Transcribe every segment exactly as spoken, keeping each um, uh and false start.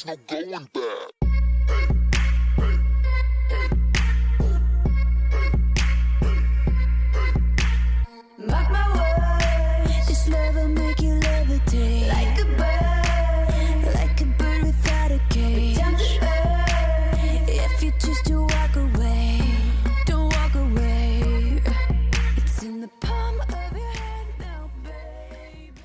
no going back. Mark my words, this love will make you levitate like a bird, like a bird without a cage. Down to earth, if you choose to walk away, don't walk away. It's in the palm of your hand now, baby.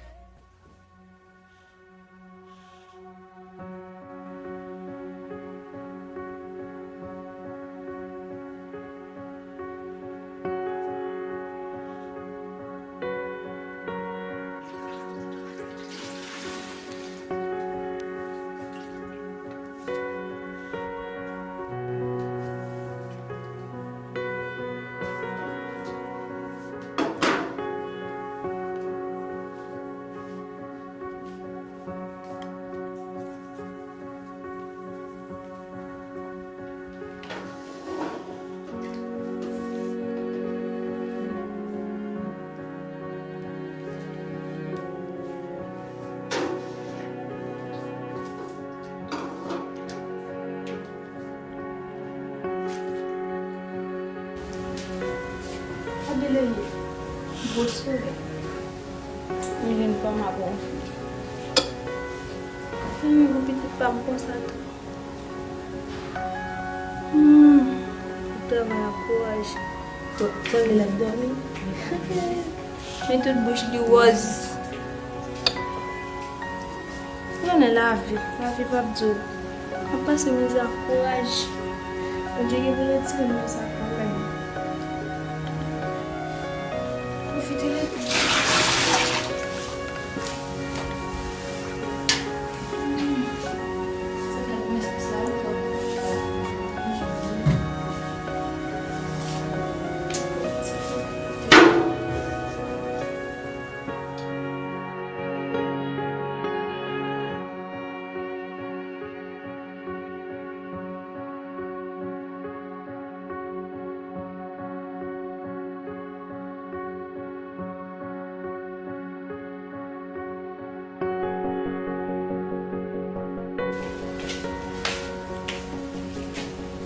Adeleye, gwo solèy. Mwen vin pa m ap ronfle. Hum, pitit pa m konsa tou. Hum, travay ak kouraj. Fò, fò l ap dòmi. Men tout bouch li wòz. Ou konnen lavi, lavi p ap di w. M ap pase mizè ak kouraj. Bondye gen pou retire m nan sa kanmenm. Pwofite letan.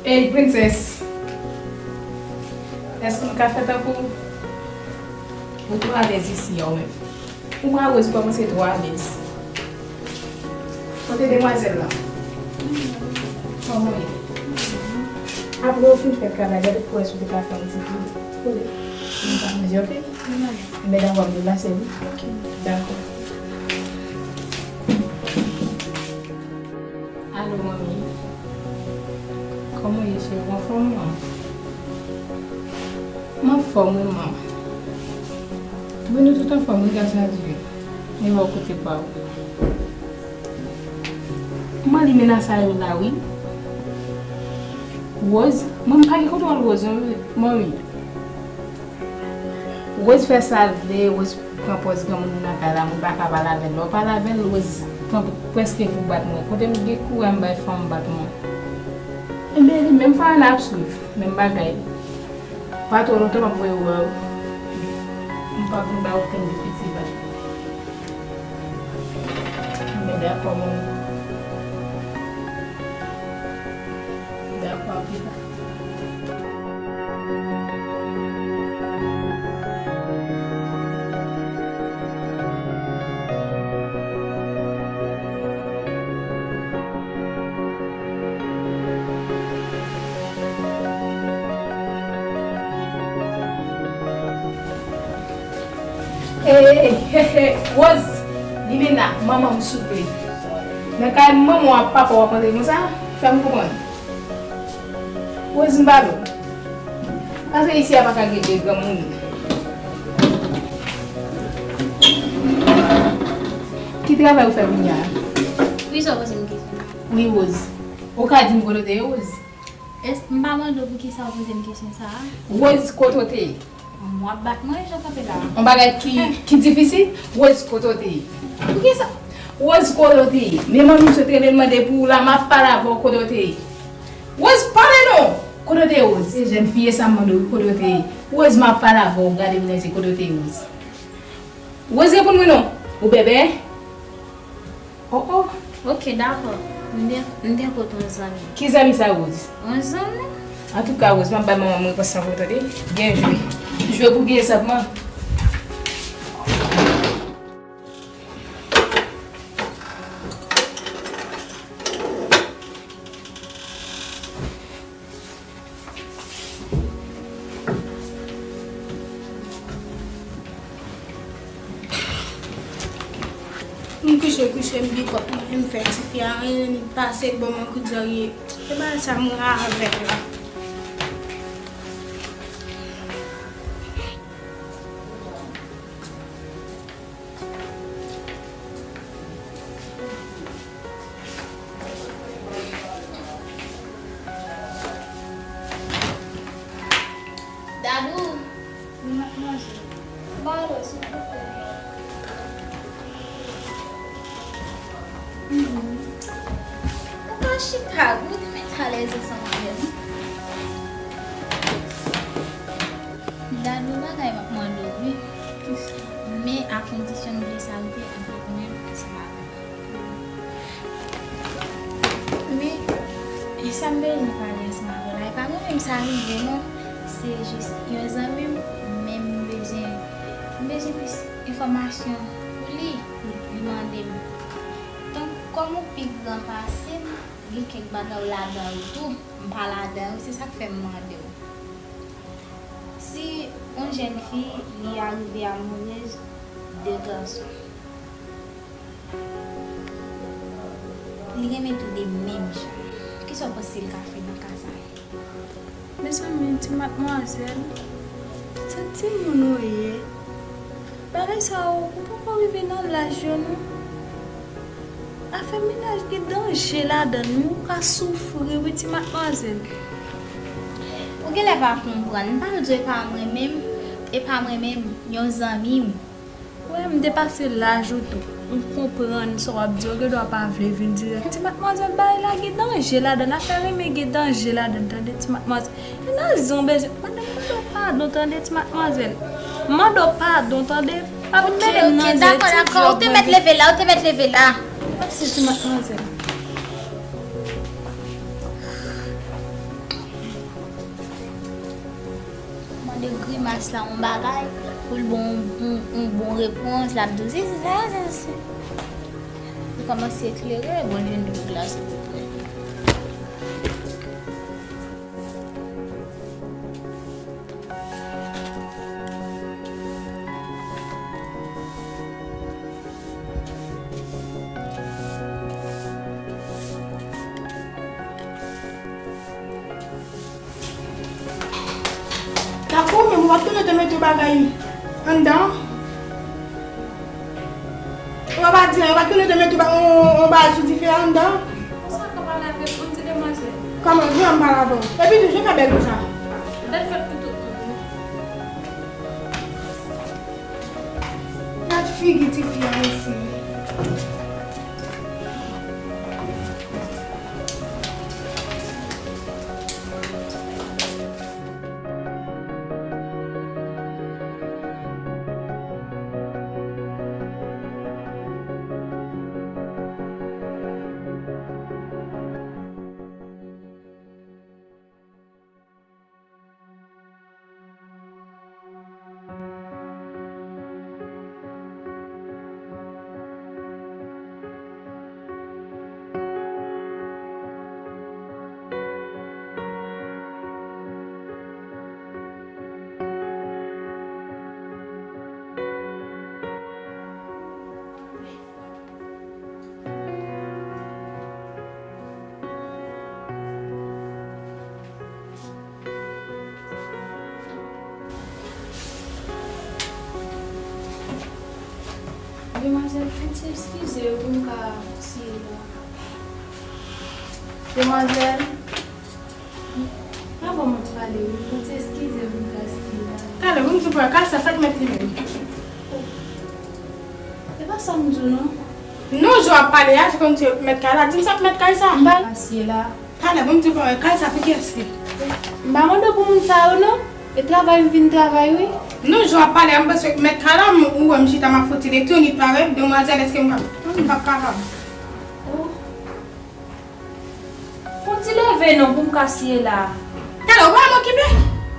Ey, prensès! Èske m ka fè tankou w? Ou twò alèz isi a ou menm. Ou wè Rose kòmanse twò alèz. Kote demwazèl la? Kòman w ye? Apre w fin fè travay, gade pou wè si w te ka fè yon ti tou. Kote? Mwen pa manje, oke? Mwen manje. Enben, dakò, m deplase wi. Oke. Dakò. Alo, manmi. Kòman w ye, cheri? Ou anfòm, man? M anfòm, wi, man. Wi, nou tout anfòm, wi, gras a Dye. Men bò kote pa w. Kòman Limena sa yo la, wi? Rose? Mwen, m pa gen kontwòl Rose, non, wi, manmi. Rose fè sa l vle, Rose pran pòz granmoun nan kay la, mwen pa ka pale avè l. Lè w pale avè l, Rose pran prèske pou bat mwen. Kote m gen kouraj m bay fanm bat mwen. Enben, li menm Farhana ap swiv, menm bagay. Pa twò lontan m ap voye w wè w. M p ap vin ba w okenn difikilte. Enben, dakò, manmi. Dakò, a pita. Ey, ey, ey, Rose, Limena, manman m souple. Nan kay manman w ak papa w ap antre konsa, fè m konprann. Rose, m pale w. Paske isi a pa ka gen de granmoun. Ki travay ou fè kounye a? Wi, sa w poze m kesyon. Wi, Rose. Ou ka di m kote w te ye, Rose? Èske m pa mande w poukisa w poze m kesyon sa a? Rose, kote w te ye? Bon, w ap bat mwen, jan w kanpe la. Yon bagay ki, ki difisil? Rose, kote w te ye? Poukisa? Rose, kote w te ye? Men manmi m sot rele m mande pou ou la, m ap pale avè w, kote w te ye? Rose, pale non! Kote w te ye, Rose? Se jèn fi sa m mande w, kote w te ye? Rose, m ap pale avè w, gade m nan je, kote w te ye, Rose? Rose, reponn mwen non! Ou bèbè? Oh, oh. Ok, dakò. M te, m te kote yon zanmi. Ki zanmi sa, Rose? Yon zanmi. Antouka, Rose, m ap bay manman m repons sa pou ou tande. Byen jwe. Jwe pou byen sèlman. M kouche, kouche, m bikòt mwen, m fè tifi a anyen, li pase l ban mwen kout zòrye. Se bagay sa m ravèt la. Dadou. Wi, madmwazèl. Ba lo, silvouplè. Mhm. Ou ka chita, wi, ou te mete alèz ansanm avè m. Dadou, bagay m ap mande w, wi. Men a kondisyon m vle sa rive ant ou menm ansanm avè m. Men, e sa m bezwen pale ansanm avè w la, e pa mwen menm sa rive non, se jis yon zanmi m, men m bezwen, m bezwen plis enfòmasyon pou li, li mande m. Donk, kòm ou pi gran pase m, gen kèk bagay w ladan yo tou, m pa ladan yo, se sa k fè m mande w. Si yon jèn fi, li arive amourèz de gason, li renmen tou de menm jan. Kisa w panse l ka fè nan ka sa? Mezanmi, ti madmwazèl, se timoun ou ye. Bagay sa yo, ou poko rive nan laj yo, non. Afè mennaj gen danje ladan l, wi, ou ka soufri, wi, ti madmwazèl. Ou genlè pa konprann. M pa di w e pa mwen menm, e pa mwen menm, yon zanmi m. Wè, m depase laj ou tou. M konprann sa w ap di, ou gendwa pa vle vin dirèk. Ti madmwazèl, bagay la gen danje ladan l. Afè renmen gen danje ladan l, tande, ti madmwazèl. E Nazon bezwen. Mande, mande w padon, tande, ti madmwazèl. Mande w padon, tande. Pa vin mele m nan zye, ti djòb mwen. Ou te mèt leve la, ou te mèt leve la. Mèsi, ti madmwazèl. Mande grimas la yon bagay, pou l bon, yon, yon bon repons, l ap di w, si, si, sa, sa, si. Li kòmanse eklere, bon, jwenn dlo glas, silvouplè. Dakò, men ou pa t konnen te mete bagay anndan? Ou pa di, ou pa t konnen te mete ba-, on, on bagay sou dife a anndan? Konsa ka pale avèk yon ti demwazèl. Kòman, jan m pale avè w? Epi tou, jan fè bèl konsa. Bèl fèt pou tout moun. Gad figi tifi a mesye. Demwazèl, fòk se eskize w pou m ka siye la. Demwazèl, avan m ap pale, wi, fòk se eskize w pou m ka siye la. Talè, pou m di w, kay sa, sa k mèt li menm? E pa sa m di w, non. Non, jan w ap pale a, se kòmsi mèt kay la. Di m sa k mèt kay sa. M pa siye la. Talè, bon, m di w, kay sa pou kiyès li? M pa mande w pou moun sa yo, non. E travay m vin travay, wi. Non, jan w ap pale a, m panse mèt kay la, m, ou wè m chita, m ap fouti lèt, yon nit parèt, demwazèl, èske m ka, m p ap kapab. Oh. Leve non pou m ka siye la. Talè, ou pa m okipe?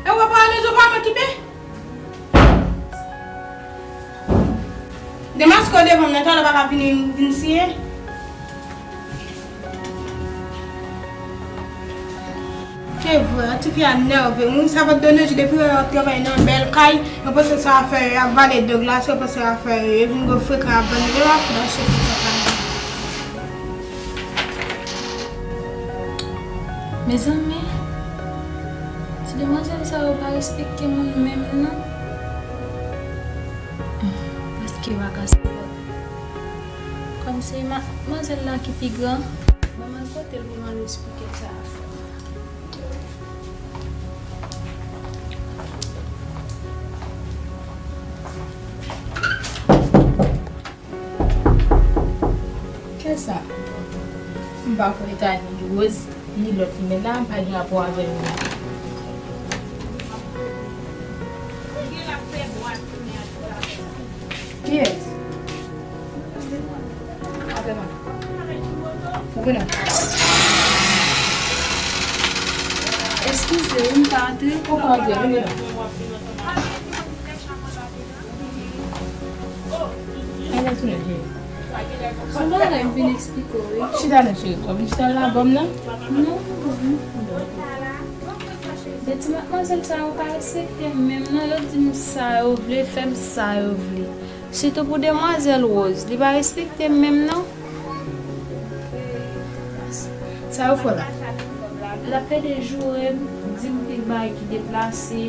E ou pa alèz, ou pa m okipe? Demaske w devan m nan, talè w pa ka vini vin siye. Se vre, tifi a nève. Moun sa pa t donnen jou depi w ap travay nan bèl kay, yo panse se afè yo, y ap vale dòg la, se yo panse se afè yo, yo vin gwo frekan ap vande, yo ap fè se frekan. Mezanmi, ti demwazèl sa yo pa respekte moun menm non. Paske vakas pòt. Kòm se ma-, manzèl la ki pi gran, ban m al kote l pou m al esplike sa a fè. Kisa? M pa konn eta ni Rose, ni lòt li, men la, m pa gen rapò avè yo. Kiyès? Ou vin la? Eskize, wi, m pa antre. Ou pa antre, vin la. Ann al tounen, cheri. Se yon bagay m vin eksplike w, wi. Chita non, cheri. W ap vin chita la, ban m nan? Non. De ti madmwazèl sa yo pa respekte m menm non, yo di m sa yo vle, fè m sa yo vle. Sitou pou demwazèl Rose, li pa respekte m menm non. Sa yo fè w la? L ap plede joure m, di m pil bagay ki deplase.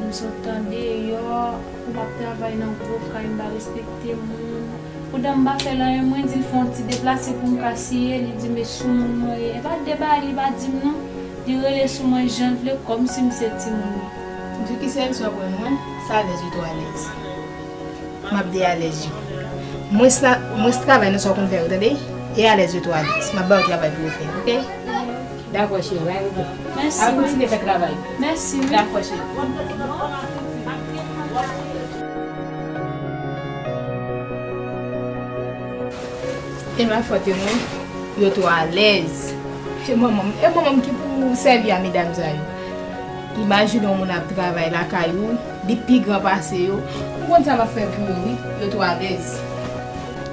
M sot tan deyò, m ap travay nan gwo kay, m pa respekte moun. Pandan m pa fè l anyen, mwen di l fè yon ti deplase pou m ka siye, li di m e sou moun mwen ye. E pa de bagay li pa di m non. Li rele sou mwen jan l vle, kòmsi m se timoun li. Di ki sèvis w ap rann mwen, sa alèz ou twò alèz. M ap de alèz wi. Mwens la, mwens travay nan sa w konn fè yo, tande? E alèz ou twò alèz. M ap ba w travay pou w fè, oke? Dakò, cheri, pa gen pwoblèm. Mèsi. Al kontinye fè travay ou. Mèsi, wi. Dakò, cheri. E pa fòt yo non, yo twò alèz. E manman m, e manman m ki pou sèvi a medam sa yo. Imajine yon moun ap travay lakay ou, li pi gran pase yo. Ou konn sa m ap fè pou yo, wi. Yo twò alèz.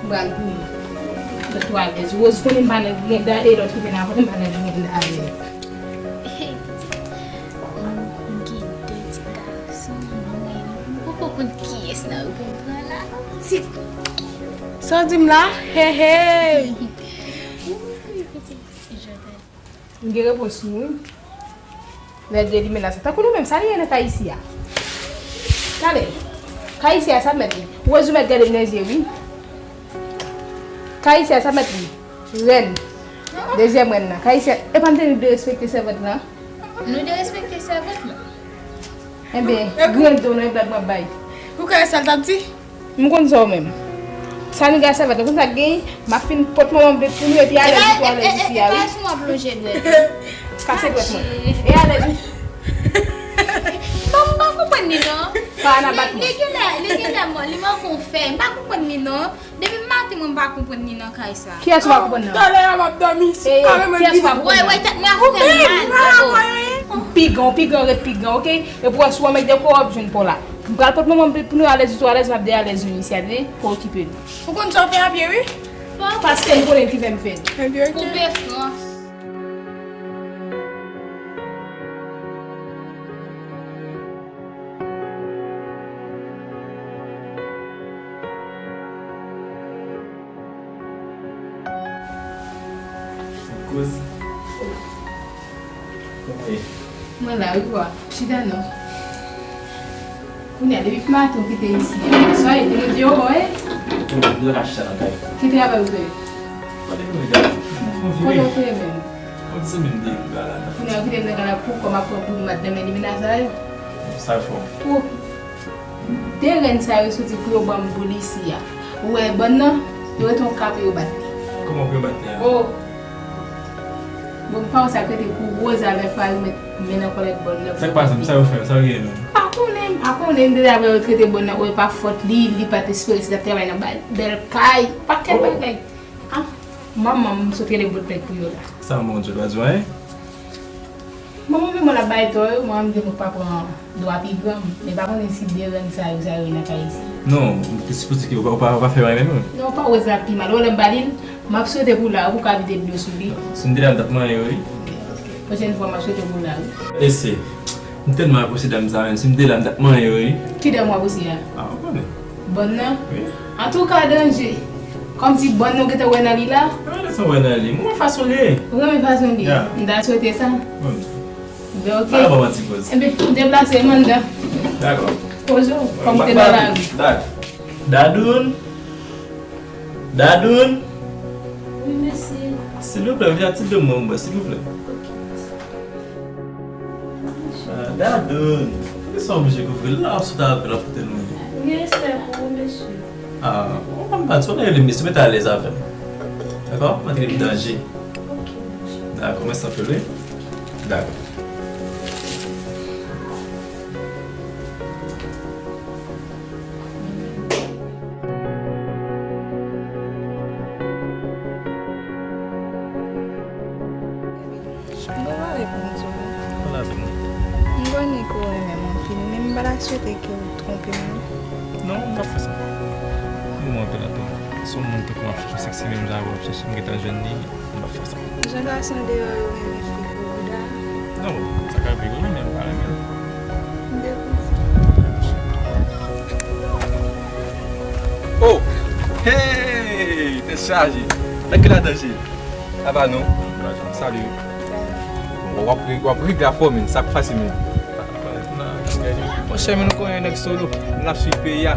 M pral pou yo. Yo twò alèz. Rose konnen m pa nan grenn dale, lòt ki vin avan m pa nan grenn dale. M gen de ti gason, mwen, m poko konn kiyès nan yo pou m pran la. Ti. Sa w di m la? Hey, hey! Uy, kote Jordan? M gen repons pou ou, wi. Nèg de li menas. Tankou nou menm, sa li ye nan kay isi a? Gade. Kay isi a, sa mèt li. Rose, ou mèt gade m nan zye, wi. Kay isi a, sa mèt li. Rèn. Dezyèm rèn nan. Kay isi a, e pa m te di nou derespekte sèvant lan? Nou derespekte sèvant lan. Enben, grenn do nan e blag m ap bay. Ou konnen sa l t ap di? M konn sa w menm. Sa nou gen a sèvant lan, konn sa k genyen? M ap fin pot manman m vle pou nou epi alèz ou twò alèz isi a, wi. E pa sou mwen plonje dwèt. Kase dwèt mwen. E alèz ou. Bon, m pa konprann li non. Pa nan bat mwen. Li, li genlè, li genlè mò, li manke w fè. M pa konprann li non. Depi maten mwen m pa konprann li nan kay sa. Kiyès ou pa konprann nan? Talè a m ap dòmi isi. Ey, kiyès ou pa konprann nan? Wè, wè, tèt mwen ap fè m mal. Pigan, pigan, ret pigan, oke? Epi w wè si w anmèt de kò w ap jwenn pa w la. M pral pot manman m pou nou alèz, ou twò alèz, m ap de alèz nou isi a, tande? Pa okipe nou. Ou konn sa w fè a byen, wi. Paske m konnen ki fè m fè l. Ebyen, oke. Koupe frans. Kouz. Koupe. Mwen la, wi, bwa. Chita non. Kounye a, depi maten w kite isi a. Sa e, te mete yo bò, e? Mwen pa ka chita nan kay. Ki travay ou fè? Kote w te ye menm? Yon semèn de la la. Kounye a, kite m nan kay la pou kòm ap pran bout mat nan men li, mennaj sa yo. Sa fò. Pou de rèn sa yo soti pou yo ban m boul isi a. Ou wè bòn nan, yo rete yon kape yo bat li. Kòman pou yo bat li a? O! Bon, pa wè sa k rete pou Rose avè Farid met men nan kòlèt bòn nan. Sa k pase, sa yo fè, sa yo ye menm? M pa konnen, m pa konnen, m te avè yo trete bòn nan, o, e pa fòt li, li pa t espere se t ap travay nan bèl kay, pakèt bagay. Ah. Manman m sot rele m pou l plent pou yo la. Sa manman w di w pa di w anyen? Manman m menm l ap bay tò yo, manman m di m pa pran dwa pi gran m. Men pa konnen si de rèn sa yo, sa yo ye nan kay isi. Non, m te sipoze ke w pa, w pa, w pa fè anyen menm. Non, pa wè sa pi mal. Wè lè m ba li l, m ap swete pou la, ou ka vide dlo sou li. Si m te la, m t ap manyen yo, wi. Pwochèn fwa, m ap swete pou la, wi. Ese, m tèlman apresye dam sa menm, si m te la, m t ap manyen yo, wi. Ki dam w apresye a? Ah, ou konnen. Bòn nan? Wi. Antouka, danje. Kòmsi bòn nan ou gentan wè nan li la? Mwen renmen sa w wè nan li. Mwen renmen fason li ye. Ou renmen fason li ye? Ya. M ta swete sa. Mwen menm tou. Ben, ok. Pa ban m ti poz. Enben, deplase, m anndan. Dakò. Poze w, kòm ou te nan lari. Dakò. Dadoun. Dadoun. Wi, mesye. Silvouplè, vin ak ti dlo mwen, silvouplè. Ok, mesye. Ah, Dadoun. Poukisa w oblije kouvri l la, w sot avè l, w ap pote l mwen? Gen respè pou ou, mesye. Ah, ou konn pa di, w rele m mesye, mete alèz avè m. Dakò? Mwen te gen danje. Ok, mesye. Dakò, mèsi anpil, wi. Dakò. M gen pale pou m di w. Pale avè m. M konnen ke w renmen m anpil, men m pa ta swete ke w twonpe m non. Non, m p ap fè sa. Ou renmen m anpil, anpil. Si yon moun tankou m ap chèche w, se menm jan avè w ap chèche m, m gentan jwenn li. M p ap fè sa. Jan gason deyò yo renmen fi yo bouda. Non, sa ka rive yo renmen m, pa renmen l. M te konn sa. Oh! Hey! Tèt chaje. Nan ki ladan je? Ava non? Salut. W ap, w ap regle afè w, men sa ap fasil, men. Monchè, men nou konnen nèg solo, n ap swiv peyi a.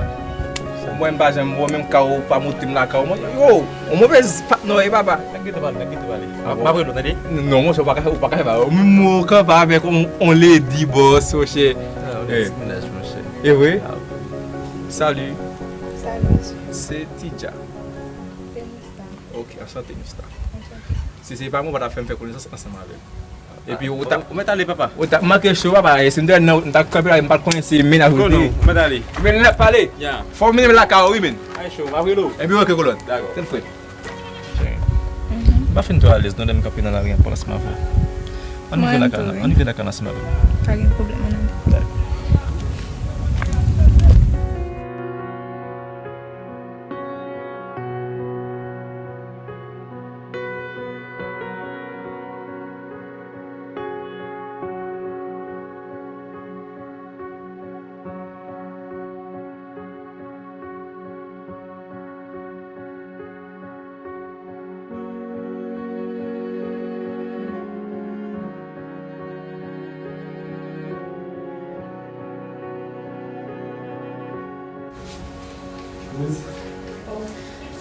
Mwen, m pa janm wè menm ka w pa moute m lakay w. Mwen, yo, yon movèz patnè w ye, papa. Nèg gentan pale, nèg gentan pale. Ah, bon? M ap rele w, tande? Non, monchè, ou pa ka, ou pa ka fè bagay. Ou menm ou kanpe avèk on, on lady boss, monchè. Ah, on ti mennaj, monchè. E vre? Ah, wi. Salut. Salut, monsieur. Se Tidja. Se Mista. Ok, anchante, Mista. Anchante. Si se pa mwen, ou pa ta fè m fè konesans ansanm avè l. Epi ou ta, ou mèt ale, papa. Ou ta manke cho, papa. E si m te nan, m ta kanpe la, m pa t konnen si mennaj ou te ye. Ou mèt ale. Men n ap pale. Ya. Fò w mennen m lakay ou, wi, men. Ay, cho, m ap rele w. Epi, ok, kolòn. Dakò. Tèl frè. M pa fin twò alèz, non, lè m kanpe nan lari an, pandan ansanm avè w. Ann rive lakay la, ann rive lakay la ansanm avè m. Pa gen pwoblèm, ann ale. Dakò.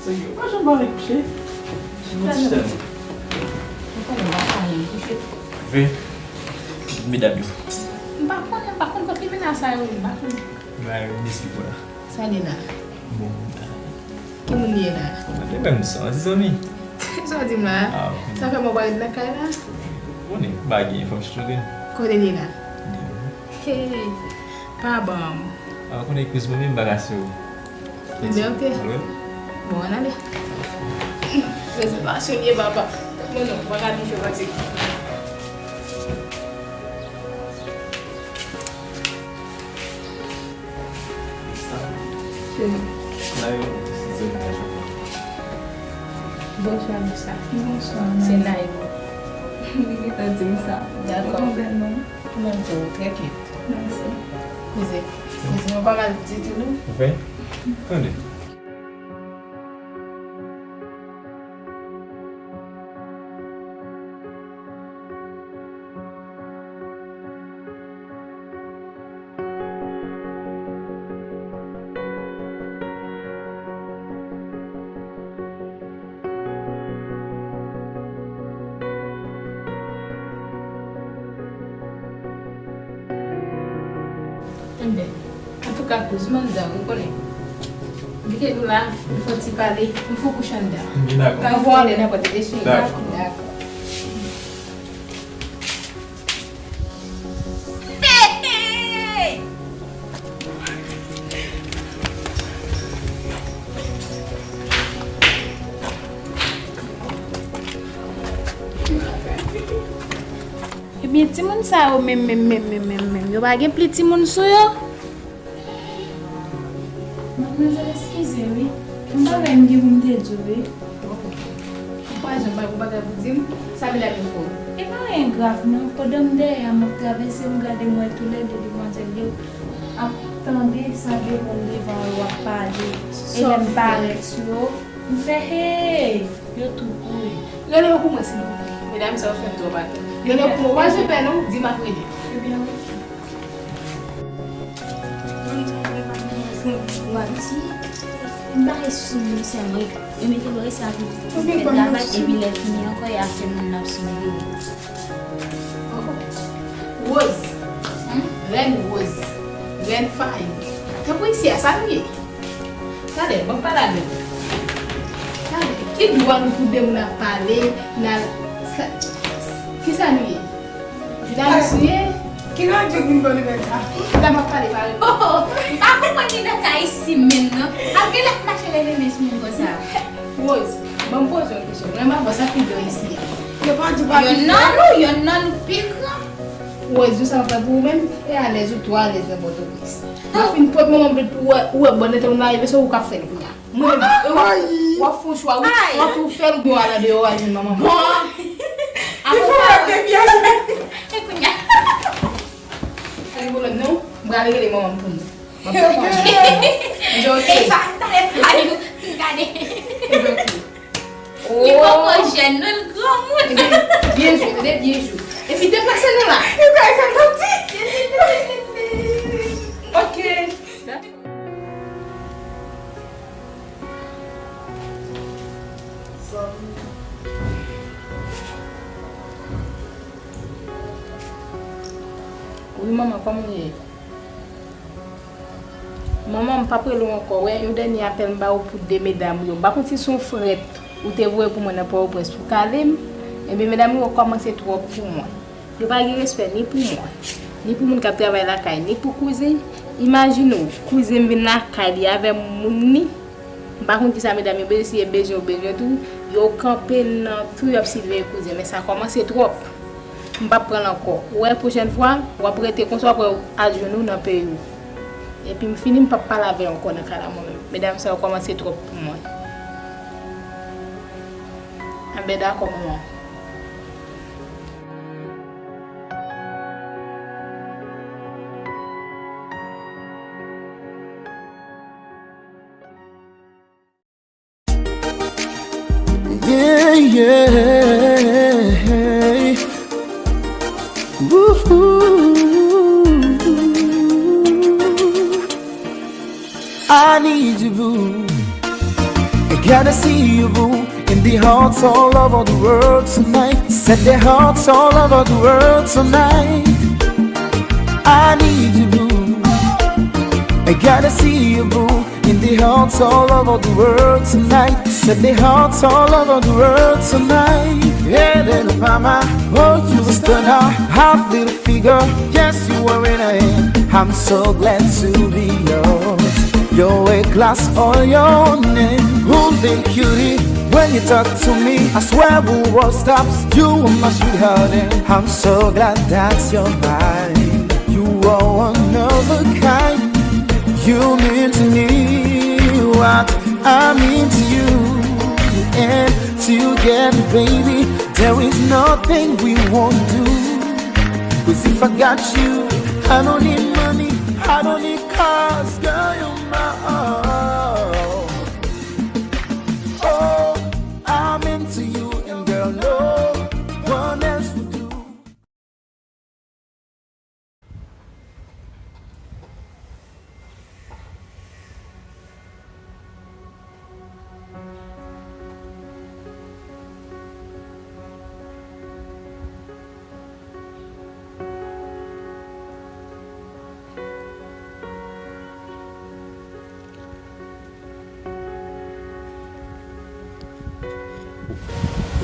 Sou yo pa janm pale kouche. Chita non. Ou konnen m pa pale m kouche. Vre. Medam yo. M pa konnen, m pa konn kot limena sa yo, m pa konnen. Bay respè pou la. Sa li la? Bon. Ki moun li ye la? Li menm, se yon ti zanmi. Sa w di m la? Ah, ok. Sa fè mwen pa ret nan kay la? Konnen, pa gen, fò m chita kote m. Kote li la? Li la. Hey, pa ban m. Ah, ou konnen eskiz mwen menm, m pa ka sou. Enben, ok. Wi. Bon, ann ale. Rezèvasyon li ye, papa. Bon, non, pa ka touche pase. Cheri. Bonswa, Mista. Bonswa, Mami. Se Naïm. Li gentan di m sa. Dakò. Ou bèl, non? Ou menm tou, trè cute. Mèsi. Kouzin, kouzin ou pa mal ditou, non? Vre? Tande. Enben, antouka, kouz manzè, ou konnen. Vite nou la, nou fè yon ti pale, nou fè yon kouche anndan. M dakò. Tan pou ale nan pòt, e cheri. Dakò. Dakò. Hey, hey! Men timoun sa yo menm, menm, menm, menm, menm, menm, yo pa gen pli timoun sou yo? Madmwazèl, eskize wi. M pa wè m gen pou m te di w wi. Ou pa janm pa gen bagay pou di m? Sa medam yo fè w? E pa anyen grav non. Pandan m dèyè a, m ap travèse, m gade m wè toulède demwazèl yo ap tande sa demoun devan yo ap pale. E lè m parèt sou yo, m fè hey! Yo tou kouri. Rele yo pou mwen, silvouplè. Medam sa yo fè m twòp atò. Rele yo pou mwen. Ou pa janm pè non, di m ap rele. Ebyen, oke. Wa isi, m pa ret sou moun sèlman. Yo mete m resi ak yon fè travay, epi lè fini ankò, y ap fè moun nan sou vire. Rose. Hmm? Rèn Rose. Rèn Faye. Tanpri isi a, sa nou ye? Talè, ban m pale avè w. Talè, ki dwa nou pou de moun ap pale, n al, sa, kisa nou ye? Jounalis nou ye? Ki radyo ki vin ban nou bèl sa? La m ap pale, pale. Oh, oh, m pa konprann li nan kay isi menm non. Ap gen lè ap mache leve men sou moun konsa. Rose, ban m poze w yon kesyon. Mwen m ap wè sa pi gran isi a. Yo pa di pa pi gran. Yonn nan nou, yonn nan nou pi gran. Rose, ou sa m ap fè pou ou menm? E alèz ou twò alèz nan Pòtoprens. Mwen fin pot manman m pou wè, ou wè bòn nèt ou nan rive, se ou k ap fè l kounye a. Mwen, w ap fè yon chwa, w ap tou fè l oubyen w al andeyò, w al jwenn manman m. Bon. Li fè w ap devyase. E kounye a. Pa gen pwoblèm non, m pral rele manman m pou nou. M ap fè l konnen. Li oke. E pa talè fwa yo, m gade. Li oke. Li poko jèn non, l granmoun. Ebyen, byen jwe, tande, byen jwe. Epi deplase nou la. Li pral fè manti. Oke. Wi, manman, kòman w ye? Manman, m p ap rele w ankò. Wè, yon dènye apèl m ba ou pou de medam yo. M pa konn si se yon frèt ou te voye pou mwen nan Pòtoprens pou kale m. Ebyen, medam yo kòmanse twòp pou mwen. Yo pa gen respè ni pou mwen, ni pou moun k ap travay lakay, ni pou kouzen. Imajine w, kouzen m vin lakay li avè moun ni. M pa konn kisa medam yo bezwen, si e bezwen ou bezwen tou, yo kanpe nan tou, y ap siveye kouzen, men sa kòmanse twòp. M p ap pran l ankò. Ou wè, pwochèn fwa, w ap rete konsa, w ap wè w al jwenn ou nan peyi w. Epi m fini, m p ap pale avè w ankò nan kay la mwen menm. Medam sa yo kòmanse twòp pou mwen. Anben, dakò, manman. Yeah, yeah. Woo-hoo. I need you, boo. I gotta see you, boo. In the hearts all over the world tonight. Set the hearts all over the world tonight. I need you, boo. I gotta see you, boo. In the hearts all over the world tonight. Set the hearts all over the world tonight. Hey, little mama, oh, you a stunner. Hot little figure, yes, you are in a hit. I'm so glad to be yours. Your weight class or your name. Golden cutie, when you talk to me, I swear the world stops. You are my sweetheart, and I'm so glad that you're mine. You are one of a kind. You mean to me what I mean to you. And together, baby, there is nothing we won't do. 'Cause if I got you, I don't need money, I don't need cars, girl, you're my all. Oh, I'm into you, and girl, no one else will do.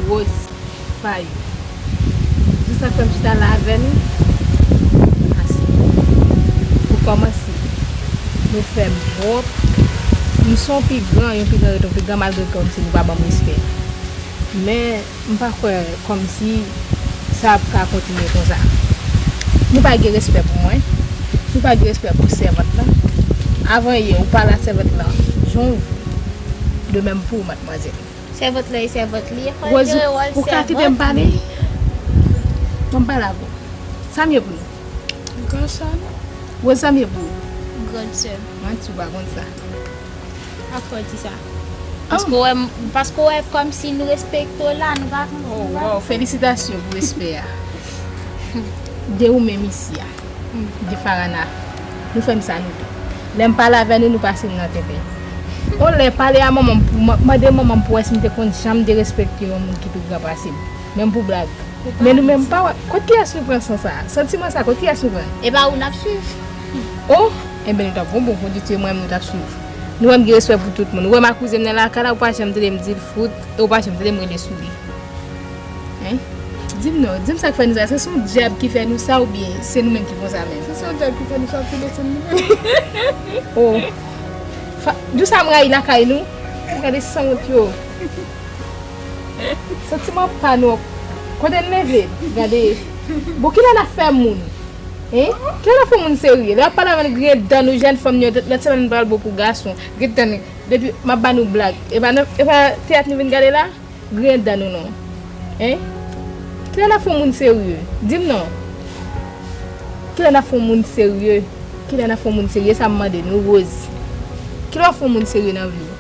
Rose Faye. Di sa k fè m chita la avè nou. Ase. Pou kòmanse, nou fè m wont. M se yon pi gran, yon pi gran rete yon pi gran, malgre kòmsi nou pa ban m respè. Men, m pa kwè kòmsi Sa ap ka kontinye konsa. Nou pa gen respè pou mwen. Nou pa gen respè pou sèvant lan. Avan yè, ou pale a sèvant lan jan w vle. De menm pou ou, madmwazèl. Sèvant lan e sèvant li ye, fò l Rose, jere wòl ou ka kite m sèvant pale? Li. Ban m pale avè w. Sa m ye pou nou? Gran sè nou. Rose, sa m ye pou ou? Gran sè. Manti, ou pa konn sa. Ak fò di sa. Oh. Paske w wè, paske w wè kòmsi nou respekte w la, nou pa konn. Oh, wow, felisitasyon pou respè a. De ou menm isi a. De Farana. Nou fè m sa nou vle. Lè m pale avè nou, nou pase m nan tenten. On lè pale a manman m pou, ma-, mande manman m pou wè si m te konn janm derespekte yon moun ki pi gran pase m. Menm pou blag. Men nou menm pa wè. Kot kiyès nou pran san sa? Santiman sa, kot kiyès nou pran? E pa ou n ap swiv. Oh, enben nou t ap gon bon konditè, mwen menm nou t ap swiv. Nou wè m gen respè pou tout moun. Ou wè m ak kouzen m nan lakay la, ou pa janm tande m di l fout, e ou pa janm tande m rele sou li. Hein? Di m non, di m sa k fè nou sa. Se, se yon dyab ki fè nou sa oubyen se nou menm ki konsa menm? Se, se yon dyab ki fè nou sa, ki lese nou menm. Oh. Fa-, di w sa m rayi lakay nou? Gade sanwont yo. Santiman pa nou. Kote n leve? Gade. Bon, kilè n ap fè moun? Hein? Kilè n ap fè moun serye? Lè y ap pale avè n, griyen dan nou, jèn fanm yo, lòt semèn n pral bon pou gason. Griyen dan nou. Depi m ap ba nou blag. E pa nan, e pa teyat nou vin gade la? Griyen dan nou non. Hein? Kilè n ap fè yon moun serye? Di m non. Kilè n ap fè yon moun serye? Kilè n ap fè yon moun serye? Sa m mande nou, Rose. Kilè w ap fè yon moun serye nan vi w?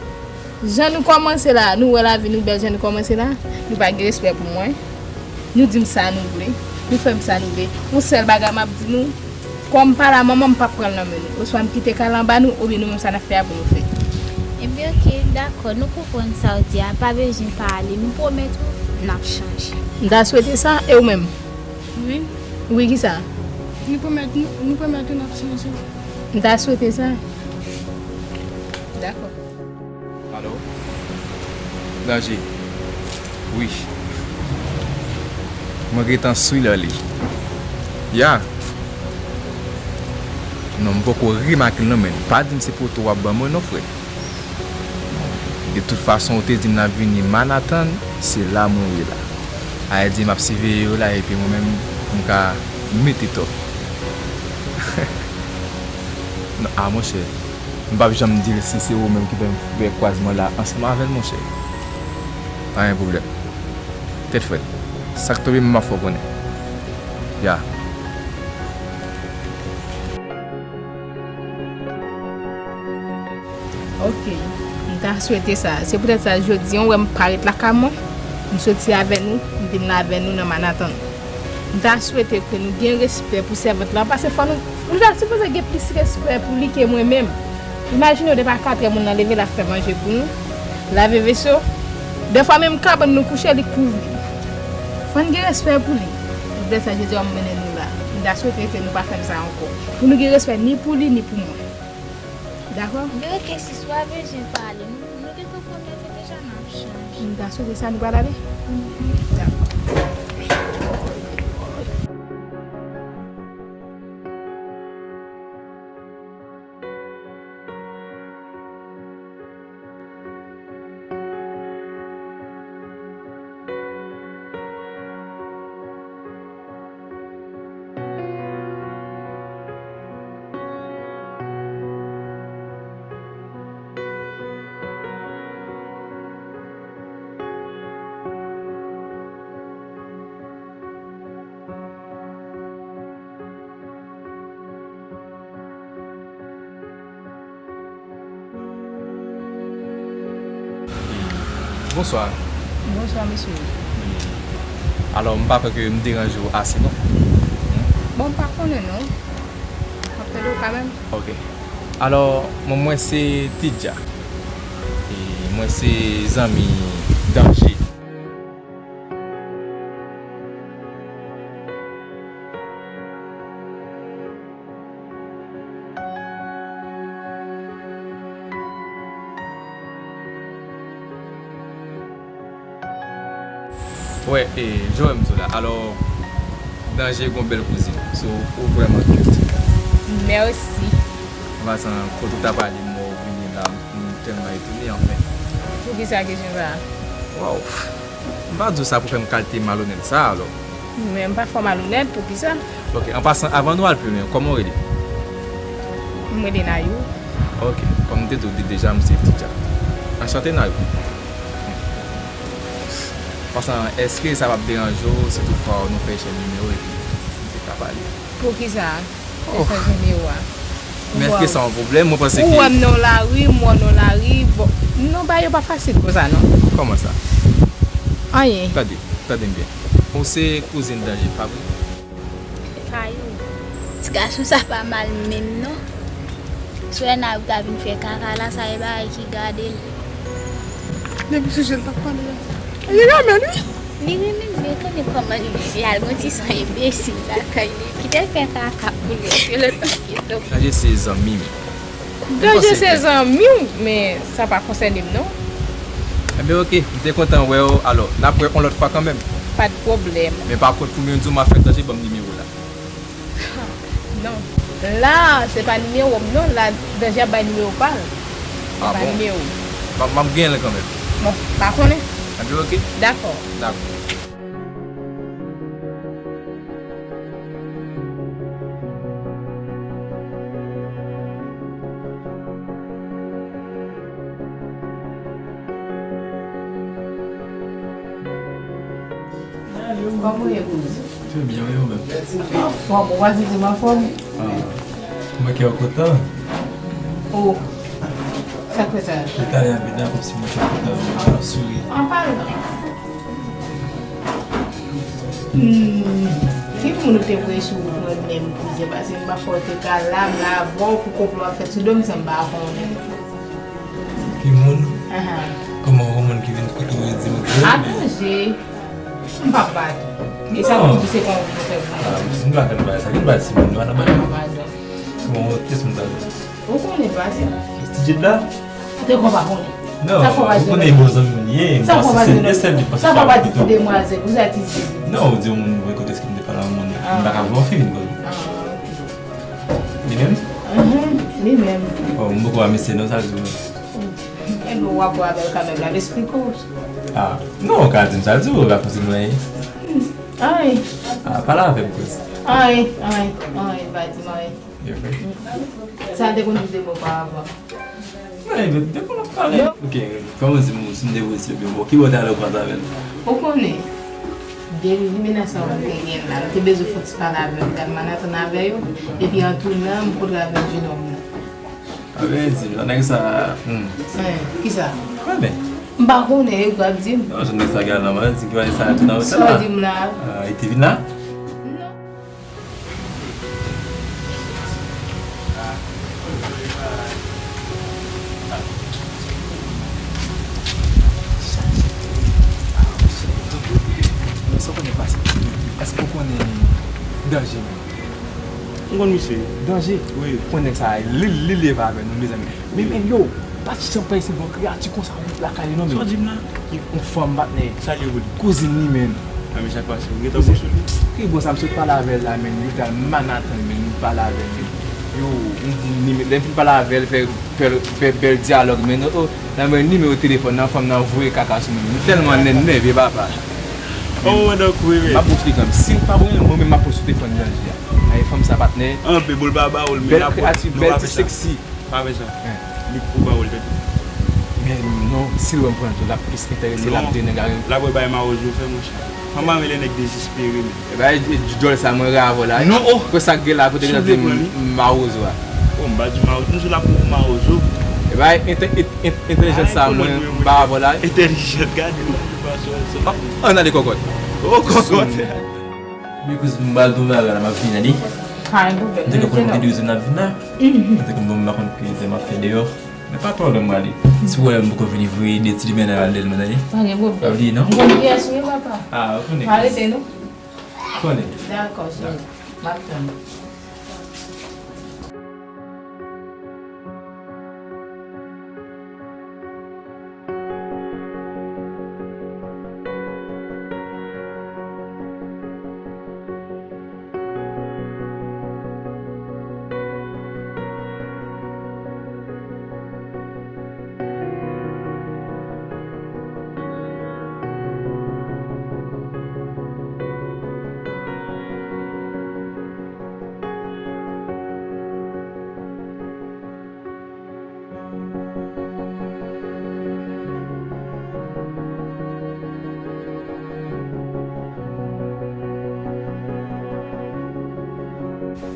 Jan nou kòmanse la, nou wè lavi nou bèl jan nou kòmanse la, nou pa gen respè pou mwen. Nou di m sa nou vle, nou fè m sa nou vle. Yon sèl bagay m ap di nou, kòm pa la manman m p ap pran l nan men nou. Oswa m kite kay la anba nou, oubyen nou menm sa n ap fè a pou nou fè. Ebyen, oke, dakò, nou konprann sa w di a, pa bezwen pale, nou pwomèt ou, n ap chanje. M ta swete sa, e ou menm? Wi. Wi, kisa? Nou pwomèt nou, nou pwomèt ou n ap chanje. M ta swete sa. Dakò. Alo? Danje. Wi. Mwen gentan sou li. Ya. Non, m poko remake l non, men pa di m se poto w ap ban mwen non, frè. De tout fason, ou te di m n ap vini Manhattan, se la mwen ye la. A di m ap siveye yo la, epi mwen menm, m ka mete tò. Non, a, monchè. M p ap janm di l si se ou menm ki fè m fè kwazman la ansanm avè l, monchè. Pa gen pwoblèm. Tèt frèt. Sa k tonbe m, m ap fè w konnen. Ya. Oke. M ta swete sa. Se poutèt sa jodi a, w wè m parèt lakay mwen. M soti avè nou, m vin la avè nou nan Manhattan. M ta swete ke nou gen respè pou sèvant lan, paske fò nou, nou ta sipoze gen plis respè pou li ke mwen menm. Imajine w depi a katrè moun nan leve, l ap fè manje pou nou, lave veso. Dèfwa menm kabann nou kouche, li kouvri. Fò n gen respè pou li. Se poutèt sa jodi a m mennen nou la. M ta swete ke nou pa fè m sa ankò. Pou nou gen respè ni pou li, ni pou mwen. Dakò? Yo rete sis, pa bezwen pale. Nou, nou gentan pwomèt ou deja n ap chanje. M ta swete sa, nou pral ale? Mhm. Dakò. Bonswa. Bonswa, mesye. Alò, m pa kwè ke m deranje w ase, non. Bon, m pa konnen, non. M ap tande w kanmenm. Ok. Alò, mwen, mwen se Tidja. E mwen se zanmi Danje. Wè, e, jan w wè m di w la. Alò, Danje gon bèl kouzin. So, ou vrèman cute. Mèsi. M pa santi kote w t ap ale, m wè w vini la, m tèlman etone, anfen. Poukisa kesyon sa a? Waw. M pa di w sa pou fè m kalite malonèt sa a, alò. Men m pa fè w malonèt, poukisa? Ok, an pasan, avan nou al pi lwen, kòman w rele? M rele Nayou. Ok, kòm m te di w deja, m se Tidja. Anchante, Nayou. Pasan, èske sa p ap deranje w si toutfwa nou fè echanj nimewo epi nou te ka pale? Poukisa? Te chanje nimewo a. Men èske sa yon pwoblèm? Mwen panse ki. Ou wè m nan lari, m wè w nan lari. Bon, non, bagay yo pa fasil konsa, non. Kòman sa? Anyen. Tande, tande m byen. Ou se kouzin Danje, pa vre? Kayou. Ti gason sa pa mal menm, non. Sou Nayou ta vin fè kaka la, sa e bagay ki gade l. Depi sou je l t ap pale a. Li renmen l, wi. Li renmen l, men konnen kòman li ye. Al gon ti san enbesil lakay li. Kite l fè kaka pou li. Epi lòt la kite l. Danje se zanmi m. Danje se zanmi w, men sa pa konsène m, non. Enben, ok, m te kontan wè w. Alò, n ap wè yon lòt fwa kanmenm. Pa t pwoblèm. Men pa kont, pou m di w, m ap fè Danje ban m nimewo la. Non. La, se pa nimewo m, non. La, Danje ap bay nimewo pa l. Se pa nimewo. M ap, m ap genyen l kanmenm. Bon, pa konnen. Enben, ok. Dakò. Dakò. Kòman w ye, kouz? Trè byen, wi, ou menm? Anfòm, ou pa santi m anfòm? Ah, mwen kè w kontan. Oh, sa k fè sa? Li talè ap vin la kòmsi mwen te kontan, mwen ap souri. An palan. Hmm, ki moun ou te vle sou mwen menm, kouzin? Paske m pa fè w te ka la, m la avè w pou konplo ap fèt sou do m san m pa konnen. Ki moun? Ahan. Kòman, yon moun ki vin kote w e di m, kouzin? Atanje. M p ap bat ou. E sa pou di se kòman pou fè pou mwen. Ah, m pa konn bagay sa. Vin bat timoun, nou pa nan bat. M p ap bat ou. Bon, kiyès moun sa? Ou konnen pa sa. Ti Jid la? Te kon pa konnen. Non, ou konnen bon zanmi m ye. Sa fò pa di non. Sa fò pa di ti demwazèl, pou sa ti Jid. Non, ou di yon moun, mwen kote ki m te pale a yon moun. M pa ka vle yon fi vin kote. Ah, ok. Li menm? Mhm, li menm. Oh, m poko wè mesye non, sa di w. Enben, w ap wè avè l kanmenm, l ap esplike w. Ah, non, ou ka di m sa l di w, ou pa konn si nou anyen. Anyen. Ah, pale avè m, kouz. Anyen, anyen, anyen, pa di m anyen. Sa te konn di de mo pa avan. Anyen, men, de mo n ap pale. Ok, kòman si m, si m te vle di, bon, ki bò w te ale ou kwaze avè l? Ou konnen, de li menas sa ou te gen la, m te bezwen fè ti pale avè l, m t al Manhattan avè yo, epi an tounen, m kontre avèk jenòm nan. A vle di, jan nèg sa, hmm. Hein, kisa? Konnen. M pa konnen, e ou k ap di m. Non, jan nèg sa gen la, mwen di ki bagay sa tou nan otèl la. Sa w di m la? Ah, li te vin la? Non. Sa w konnen pase? Èske w konnen Danje menm? M konn misye. Danje? Wi. Konn nèg sa, li, li leve avè nou, mezanmi. Men, men, yo, pa t janm panse se bon kreyati konsa, wi, lakay li, non, men. Sa w di m la? Yon fanm, patnè. Sa li ye pou li? Kouzin li menm. A, men sa k pase? Ou gentan bon sou li? Ki bon sa, m sot pale avè l la, men, nou t al Manhattan, men, nou pale avè l, men. Yo, m di, ni, lè m fin pale avè l, fè, fè, fè bèl dyalòg, men, oh, oh, nan men nimewo telefòn nan, fanm nan voye kaka sou mwen. M tèlman nènève, papa. Oh, mwen donk, wi, wi. M ap esplike w, si l pa voye, mwen menm m ap pran sou telefòn Danje a. Ay, fanm sa, patnè. Anpe, bon, l pa ba ou l, men l ap, bèl kreyati, bèl ti seksi. Pa bezwen. Hein. Li pou ba ou l tande. Men non, si l wè m pran l tou, l ap plis enterese, l ap di nèg la. L ap wè bay mawozo fè, monchè. Fanm pa rele nèg dezespere, men. E bay djòl sa mwen rele avè w la. Non, oh! Kò sa k gen la kote l ap di m mawozo a. Oh, m pa di mawozo, m di l ap pou mawozo. E bay ente-, ent-, ent-, entèlijans sa mwen m ba avè w la. Entèlijans, gade, m pa sou sa. Ann ale kòkòt. Oh, kòkòt. Men kouz m pral di w bagay la, m ap vini, tande. M te gen pou m te di w se m ap vin la. M te gen pou m pa konn ki lè m ap fè deyò. Men pa twò lwen m prale. Si w wè m poko vini, voye de ti limenay al dèyè m, tande. Pa gen pwoblèm. Pa bliye, non? M konn kiyès ou ye, papa. Ah, ou konnen. Pa rete, non? Konnen. Dakò, cheri. M ap tann ou.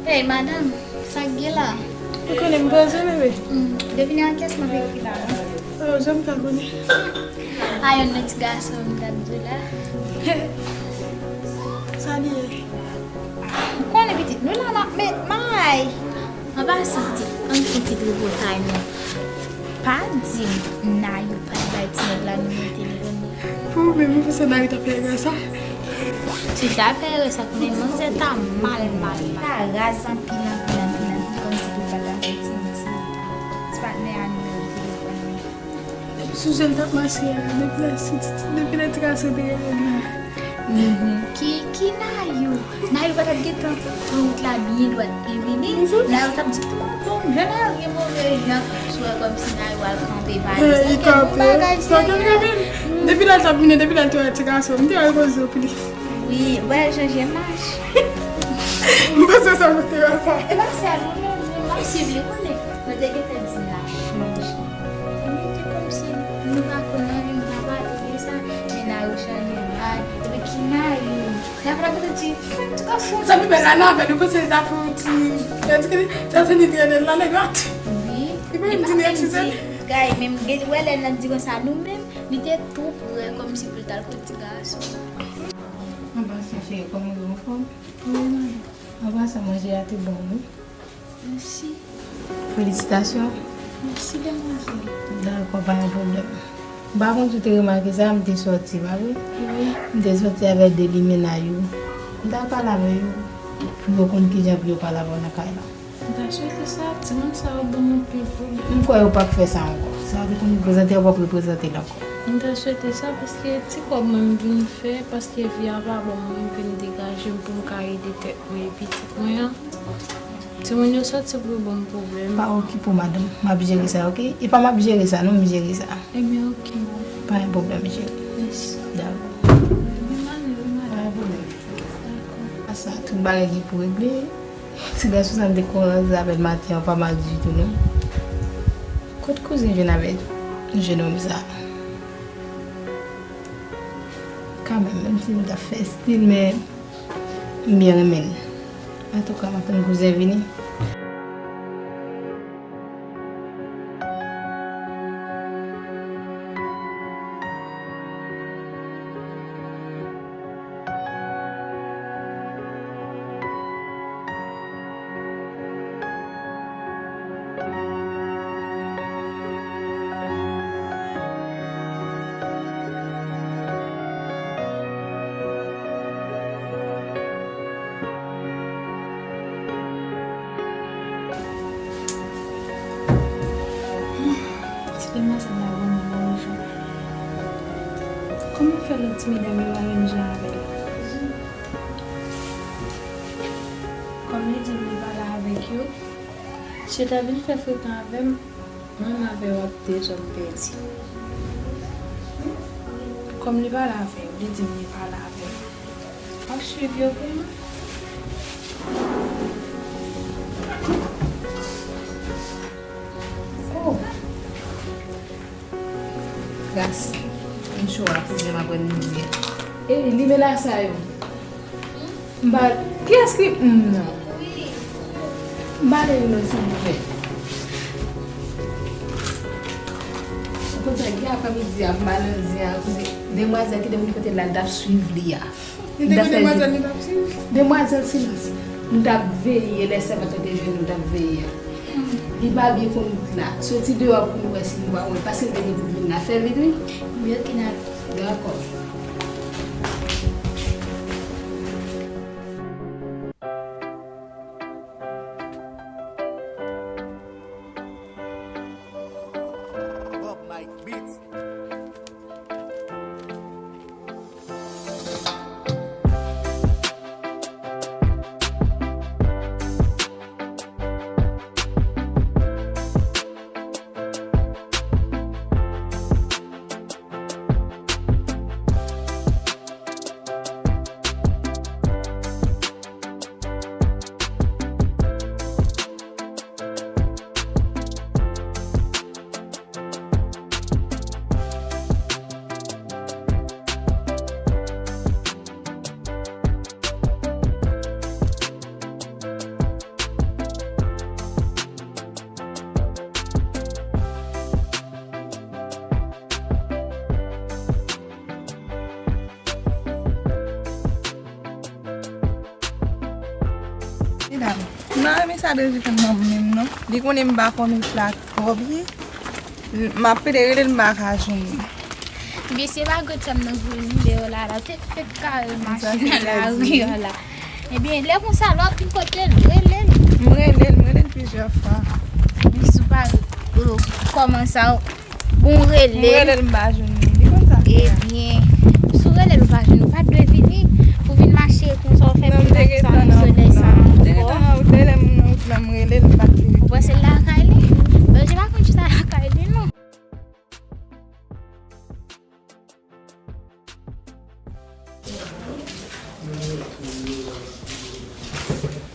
Hey, madanm, sa k gen la? Ou konnen m poze, bebe. Mm, depi nan kès m ap ekri la, non? Oh, jan m fè konnen? A, youn nan ti gason m t ap di la. Sa li ye? Ou konnen pitit nou la n ap met may. An pasan, pitit, ann fè yon ti tripotay, non. Pa di m Nayou pa t bay ti nèg la nimewo telefòn li. Pou ou menm, ou panse Nayou t ap fè erè sa? Si l ta fè erè sa, konnen manzè ta mal, mal, mal. Ta raz anpil, anpil, anpil, anpil, kòmsi pou l pa ta fè ti, ti, ti patnè a nimewo telefòn li. Depi sou je l t ap mache a, depi lè, depi lè ti gason te rele m nan. Mhm. Ki, ki Nayou? Nayou pa t ap gentan pran wout la byen dwat li vini. Mhm. Nayou t ap di, "Kòman bon, jan Nayou gen move jan." Sou wè kòmsi Nayou al kanpe valiz. Eh, li kanpe. Sa gen kanpe. Depi lè l t ap vini, depi lè l te wè ti gason, m te al poze w pou li. Wi, wè, l chanje mach. M panse sa, m te wè sa. E pa sèl ou menm, men m ap swiv li, konnen. Mwen te gentan di l ap chanje. Mwen te kòmsi nou pa konn anvi, m pa pale de sa, men Nayou chanje vibe. Epi ki Nayou? Nayou pa ta pote ti fèt, ti ka fou. Sa pi bèl la nan avè nou, panse l ta fè yon ti, yon ti, sa se ni trene la, nèg la. Wi. Li pa menm di nou eksizè. Gay, menm gen, wè lè n ap di konsa, nou menm, li te tou prè, kòmsi pou l t al kot ti gason. An pasan, cheri, kòman w ye, anfòm? Wi, madanm. An pasan, manje a te bon, wi. Mèsi. Felisitasyon. Mèsi, demwazèl. Dakò, pa gen pwoblèm. M pa konn si w te remake sa, m te sòti, pa vre? Wi. M te sòti avèk de limena yo. M t al pale avè yo pou yo konn kijan pou yo pale avè w nan kay la. M ta swete sa, timoun sa yo ban m anpil pwoblèm. M kwè yo p ap fè sa ankò. Sa yo te konn reprezante, yo p ap reprezante l ankò. M ta swete sa paske ti kòb mwen m vin fè, paske vi a pa bon, mwen m vin degaje m pou m ka ede tèt mwen e pitit mwen an. Timoun yo sòti pou yo ban m pwoblèm. Pa okipe w, madanm. M ap jere sa, oke? E pa m ap jere sa, non, m jere sa. Ebyen, oke, madanm. Pa gen pwoblèm, cheri. Mèsi. Dakò. Ebyen, m ale, wi, madanm. Pa gen pwoblèm. Dakò. Sa, tout bagay gen pou regle. Ti gason sa m te kòmanse avè l maten an pa mal ditou, non. Kot kouzen jwenn avè jennonm sa? Kanmenm, menm si m t ap fè stil, men m byen renmen l. Antouka, m ap tann kouzen vini. Ti demwazèl la vrèman bon jan. Kòman fè lòt ti medam yo pa menm jan avè l? Kòm li di m li pale avèk yo, si yo ta vin fè frekan avè m, mwen m avè yo ap de zòm pèdi. Kòm li pale avè yo, li di m li pale avè yo. M ap swiv yo pou mwen. Oh! Gras. M cho a, kouzen m aprann midi. E limena sa yo. M pa, kiyès ki, hmm, non. M pa ale non, silvouplè. Ou konn sa, gen aprèmidi a, m al nan zen an, kote demwazèl ki te vin kote l la, l t ap swiv li a. Li te gen demwazèl li t ap swiv? Demwazèl silans. M t ap veye, lè sèvant lan te jwenn nou, m t ap veye a. Li pa byen konn wout la. Soti deyò pou nou wè si nou pa wè l. Paske l te gen pou vin la. Fè vit, wi. Wi, oke, n ale. Dakò. Bob Mike Beats. M pa renmen sa Danje fè m nan menm non. Li konnen m pa konn wout la twò byen. M ap pede rele l, m pa ka jwenn li. Mesye, pa gad sa m nan vini deyò la, la te fèk kare machin nan lari an la. Ebyen, lè konsa, lè w ap vin kote l, rele l. M rele l, m rele l plizyè fwa. Mesye, ou pa, euh, kòman sa, bon, rele l. M rele l, m pa jwenn li. Li konn sa fè a. Ebyen, si w rele l, ou pa jwenn li, ou pa t dwe vini pou vin mache konsa, ou fè pil machin sa nan solèy sa ankò. M te gentan nan wout, lè m nan wout la, m rele l, m pa t vini. Ou panse l lakay li? Danje pa konn chita lakay li, non.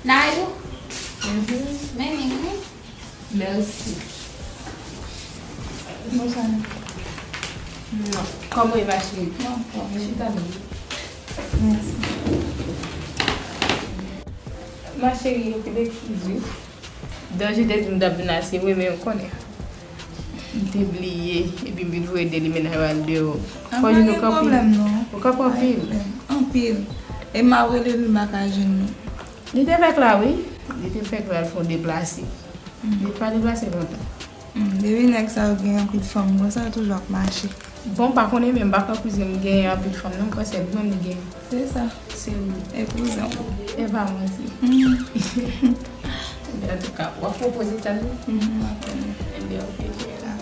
Nayou? Mhm. Men li, wi. Mèsi. Bonswa. Non. Kòman e, ma cheri? Anfòm. Chita non. Mèsi. Ma cheri, okipe eskize. Danje te di m t ap vin la, se vre, men ou konnen. M te bliye, epi m vin voye de li, mennaj yo al deyò. Fò jwenn ou kanpe. Ou kanpe anpil. Anpil. E m ap rele l, m pa ka jwenn li. Li te fèk la, wi. Li te fèk la, l fè yon deplase. Li pa deplase lontan. Hmm, depi nèg sa yo gen anpil fanm konsa, yo toujou ap mache. Bon, m pa konnen, men m pa kwè kouzen m genyen anpil fanm, non, m kwè se grann li genyen. Se sa. Se ou. E kouzen w. E pa manti. Hmm. Ebyen, antouka, w ap pwopoze tande? Mhm, m ap tande. Ebyen, oke, jere la.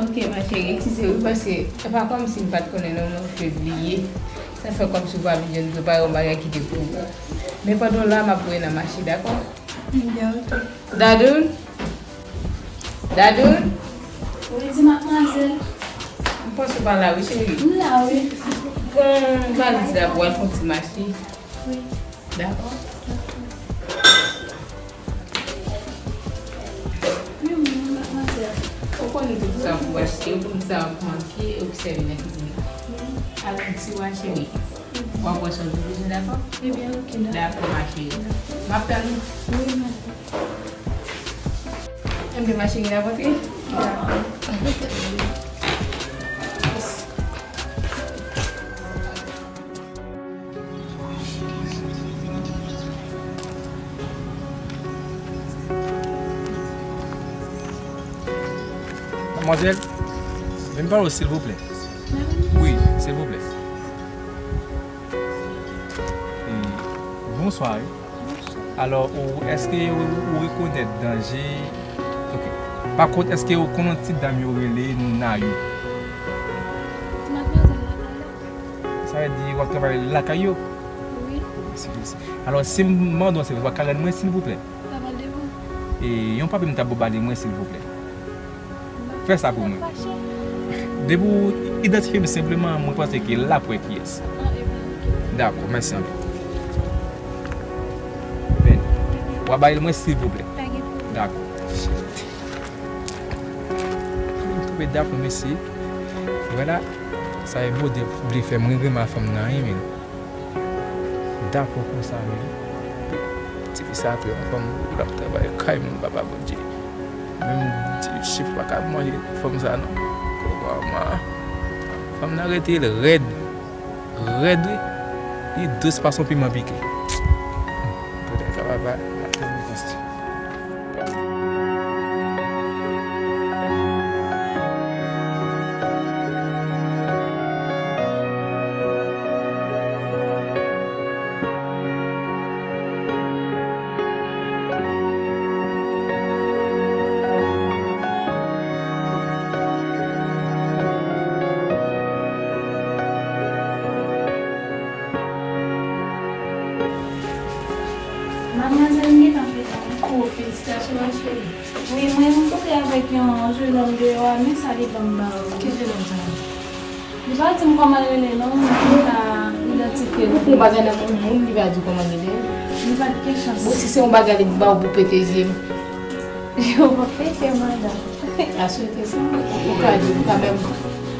Oke, ma cheri, eskize wi, paske e pa kòmsi m pa t konnen non, mwen fè bliye. Sa fè kòmsi w pa vin jwenn prepare yon bagay ki te pou ou. Men pandan w la, m ap voye nan mache, dakò? Ebyen, oke. Dadoun? Dadoun? Wi, di madmwazèl. M panse w pa la, wi, cheri. M la, wi. Pran valiz la pou w al fè yon ti mache. Wi. Dakò? Wi, wi, madmwazèl. Ou konnen tout sa pou w achte, ou konn sa w ap manke, ou ki sèvi nan kizin nan. Wi. Al, ti wa, cheri. W ap wè sa w te bezwen, dakò? Ebyen, oke, dakò. Dakò, ma cheri. M ap tann ou. Wi, madam. Enben, ma cheri, n ap antre? Dakò. Madmwazèl, vin pale w, silvouplè. Wi, silvouplè. E, bonswa, wi. Alò, ou, èske ou, ou rekonèt Danje? Ok. Pa kont, èske ou konn yon ti dam yo rele Nayou? Madmwazèl lakay la. Sa vle di w ap travay lakay yo? Wi. Mèsi, mèsi. Alò, si m mande w yon sèvis, w ap ka rann mwen, silvouplè? Travay devan. E yon papye m ta ba w ba li mwen, silvouplè. Fè sa pou mwen. Depi w idantifye m senpleman, mwen panse ke l ap wè kiyès. Dakò, mèsi anpil. Ben, w a bay l mwen, silvouplè. Dakò. M twouve dakò, mesye. Vwala, sa e mode vle fè mwen renmen fanm nan, wi, men. Dakò konsa menm. Tifi sa ap yon fanm, l ap travay kay moun, papa Bondye. Menm ti chif pa ka manje fanm sa non. Kòman? Fanm nan rete l rèd. Rèd, wi. Li dous pase yon piman pike. Poutèt sa, papa, m ap tann li konsa. Madmwazèl, m gentan fè sa, wi. Oh, felisitasyon, ma cheri. Wi, mwen, m kote avèk yon jennonm deyò a, men sa li ban m ba ou. Ki jennonm sa? Li pa di m kòman l rele, non, m pa idantifye l. Ou pran bagay nan men yon moun, li pa di w kòman l rele? Li pa t gen chans. Bon, si se yon bagay li ba w pou pete zye m. Yo pa pete, madanm. Aswete sa, ou ka di, ou ka menm,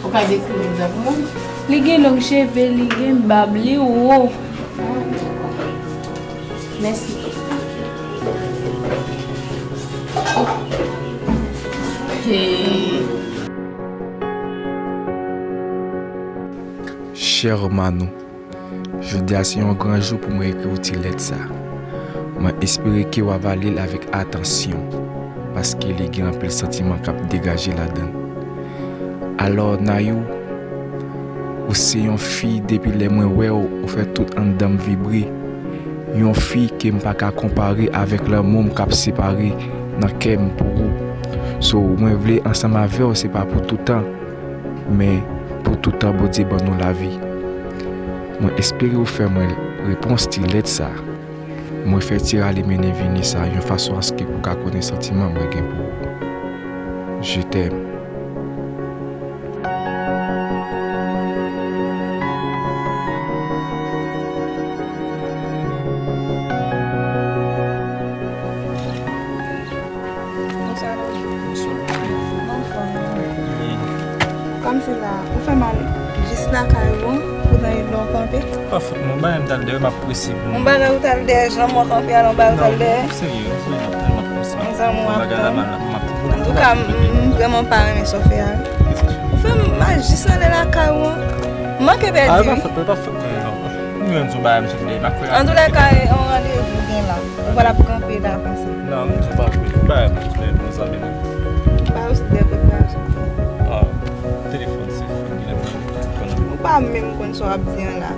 ou ka dekri moun nan pou mwen? Li gen long cheve, li gen bab, li wo. Mèsi. Hey. Chè Manou, jodi a se yon gran jou pou mwen ekri w ti lèt sa. Mwen espere ke w ava li l avèk atansyon, paske li gen anpil santiman k ap degaje ladan l. Alò, Nayou, ou se yon fi, depi lè mwen wè w, ou fè tout anndan m vibre. Yon fi ke m pa ka konpare avèk lanmou m k ap separe nan kè m pou ou. So, mwen vle ansanm avè w, se pa pou toutan, men pou toutan Bondye ban nou lavi. Mwen espere w fè mwen repons ti lèt sa. Mwen fè ti rale mennen vini sa yon fason aske pou ka konnen santiman mwen gen pou ou. Je t'aime. Bonswa, Dodo. Bonswa. Kòman w fè? Wi. Kòmsi la, ou fè m al jis lakay ou an, poutan yon lè w kanpe. Pa fòt mwen, bagay m t al dèyè, m ap prese pou mwen. Yon bagay ou t al dèyè, jan mwen kanpe a, yon bagay ou t al dèyè. Non, serye, serye, m ap, m ap prese. Yon zanmi w ap tann. Bagay la mal, m ap. Antouka, m, m vrèman pa renmen sa w fè a, wi. Ou fè m al jis anlè lakay ou an. M manke pèdi, wi. Ah, pa fòt mwen, pa fòt mwen, non. M jwenn sou bagay m sot dèyè, m ap fè. Antouka, yon randevou gen la. Ou pral ap kanpe la konsa. Non, m di w pa vre. Ou pa wè m sou lè mezanmi non. Pa wè sou lè kot la soti. Ah, telefòn se fou, gen lè m konn. Ou pa menm konn sa w ap di an la.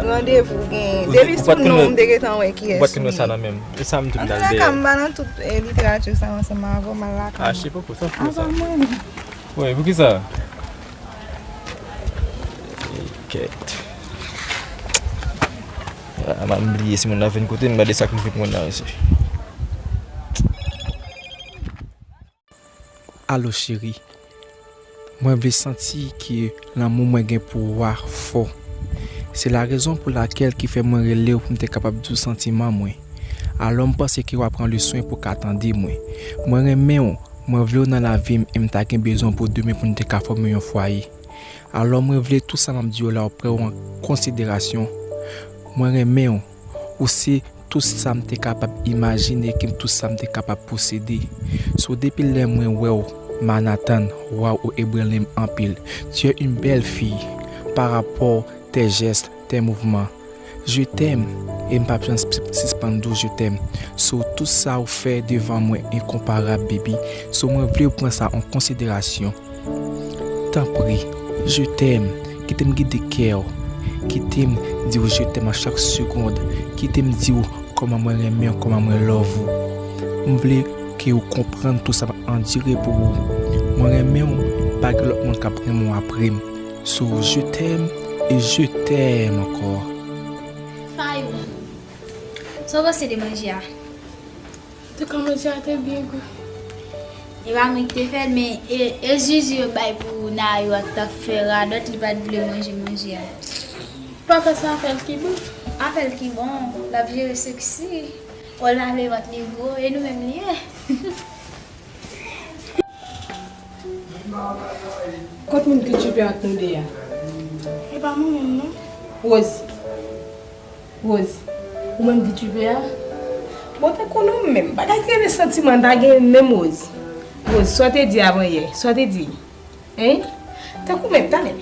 Randevou gen. Depi sou non, m te gentan wè kiyès ou ye. Ou pa t konn wè sa nan men m. E sa m di w m t al dèyè. Antouka, m pa nan tout, eh, literati sa ansanm avè w, m al lakay. Ah, se poko, sa fou sa. Ansanm mwen. Wi, poukisa? Kèt. Ah, m ap bliye si moun nan vin kote m, gade sa k rive pou moun nan isi. Alo cheri, mwen vle santi ke lanmou mwen gen pou ou a fò. Se la rezon pou lakèl ki fè mwen rele w pou m te kapab di w santiman mwen. Alò m panse ke w a pran le swen pou w ka tande mwen. Mwen renmen w, mwen vle w nan lavi m e m ta gen bezwen w pou demen pou n te ka fòme yon fwaye. Alò mwen vle tou sa m ap di w la w pran w an konsiderasyon. Mwen renmen w. Ou se tou sa m te kapab imajine, ke m tou sa m te kapab posede. So depi lè mwen wè w, Manhattan, waw ou ebranle m anpil. Tu es une belle fille, par rapport tes gestes, tes mouvements. Je t'aime, e m p ap janm sispann di w je t'aime. So tou sa w fè devan mwen enkonparab, baby. So mwen vle w pran sa an konsiderasyon. Tanpri, je t'aime, kite m gide kè w. Kite m di w je t'aime a chak segonn. Kite m di w kòman mwen renmen w, kòman mwen love ou. M vle ke w konprann tou sa m ap andire pou ou. Mwen renmen w, pa gen lòt moun k ap renmen w apre m. So, je t'aime et je t'aime encore. Fayou, sa w panse de manje a? Antouka, manje a te byen gou. E pa mwen ki te fè l, men e, e zuzu yo bay pou Nayou a ki t ap fè radòt, li pa t vle manje manje a. Pa ka sa afè l ki bon. Afè l ki bon, l ap jere seksi. Ou lave vant li gwo, e nou menm li ye. Kot moun ki tchipè ant nou de a? E pa mwen menm non. Rose. Rose, ou menm ki tchipè a? Bon, tankou nou menm, bagay ki rele santiman ta gen menm Rose. Rose, sa w te di avan yè, sa w te di? Hein? Tankou menm, talè.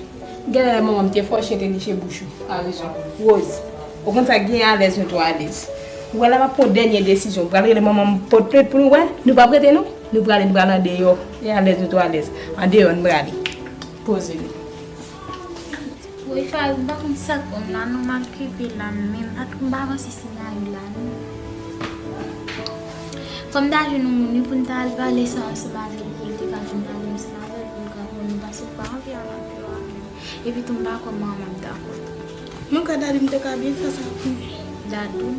Genlè manman m te fòse te liche bouch ou. A rezon. Rose, ou konn sa k gen alèz nou tou alèz. Ou wè la m ap pran dènye desizyon. M pral rele manman m pote plent pou nou wè. Nou p ap rete non. Nou prale, nou pral andeyò. E alèz nou tou alèz. Andeyò nou prale. Poze nou. Woy, Fayou, m pa konn sa k pran m la non, m okipe la menm. Ak m pa panse se Nayou la non. Fò m ta jwenn yon moun wi pou n ta al pale sa ansanm avè l, pou l te ka vin pale ansanm avè l, pou l ka konnen, paske m pa anvi al anpil la menm. Epi tou m pa kwè manman m dakò tou. Mwen kwè Dadou m te ka byen fè sa pou mwen. Dadou?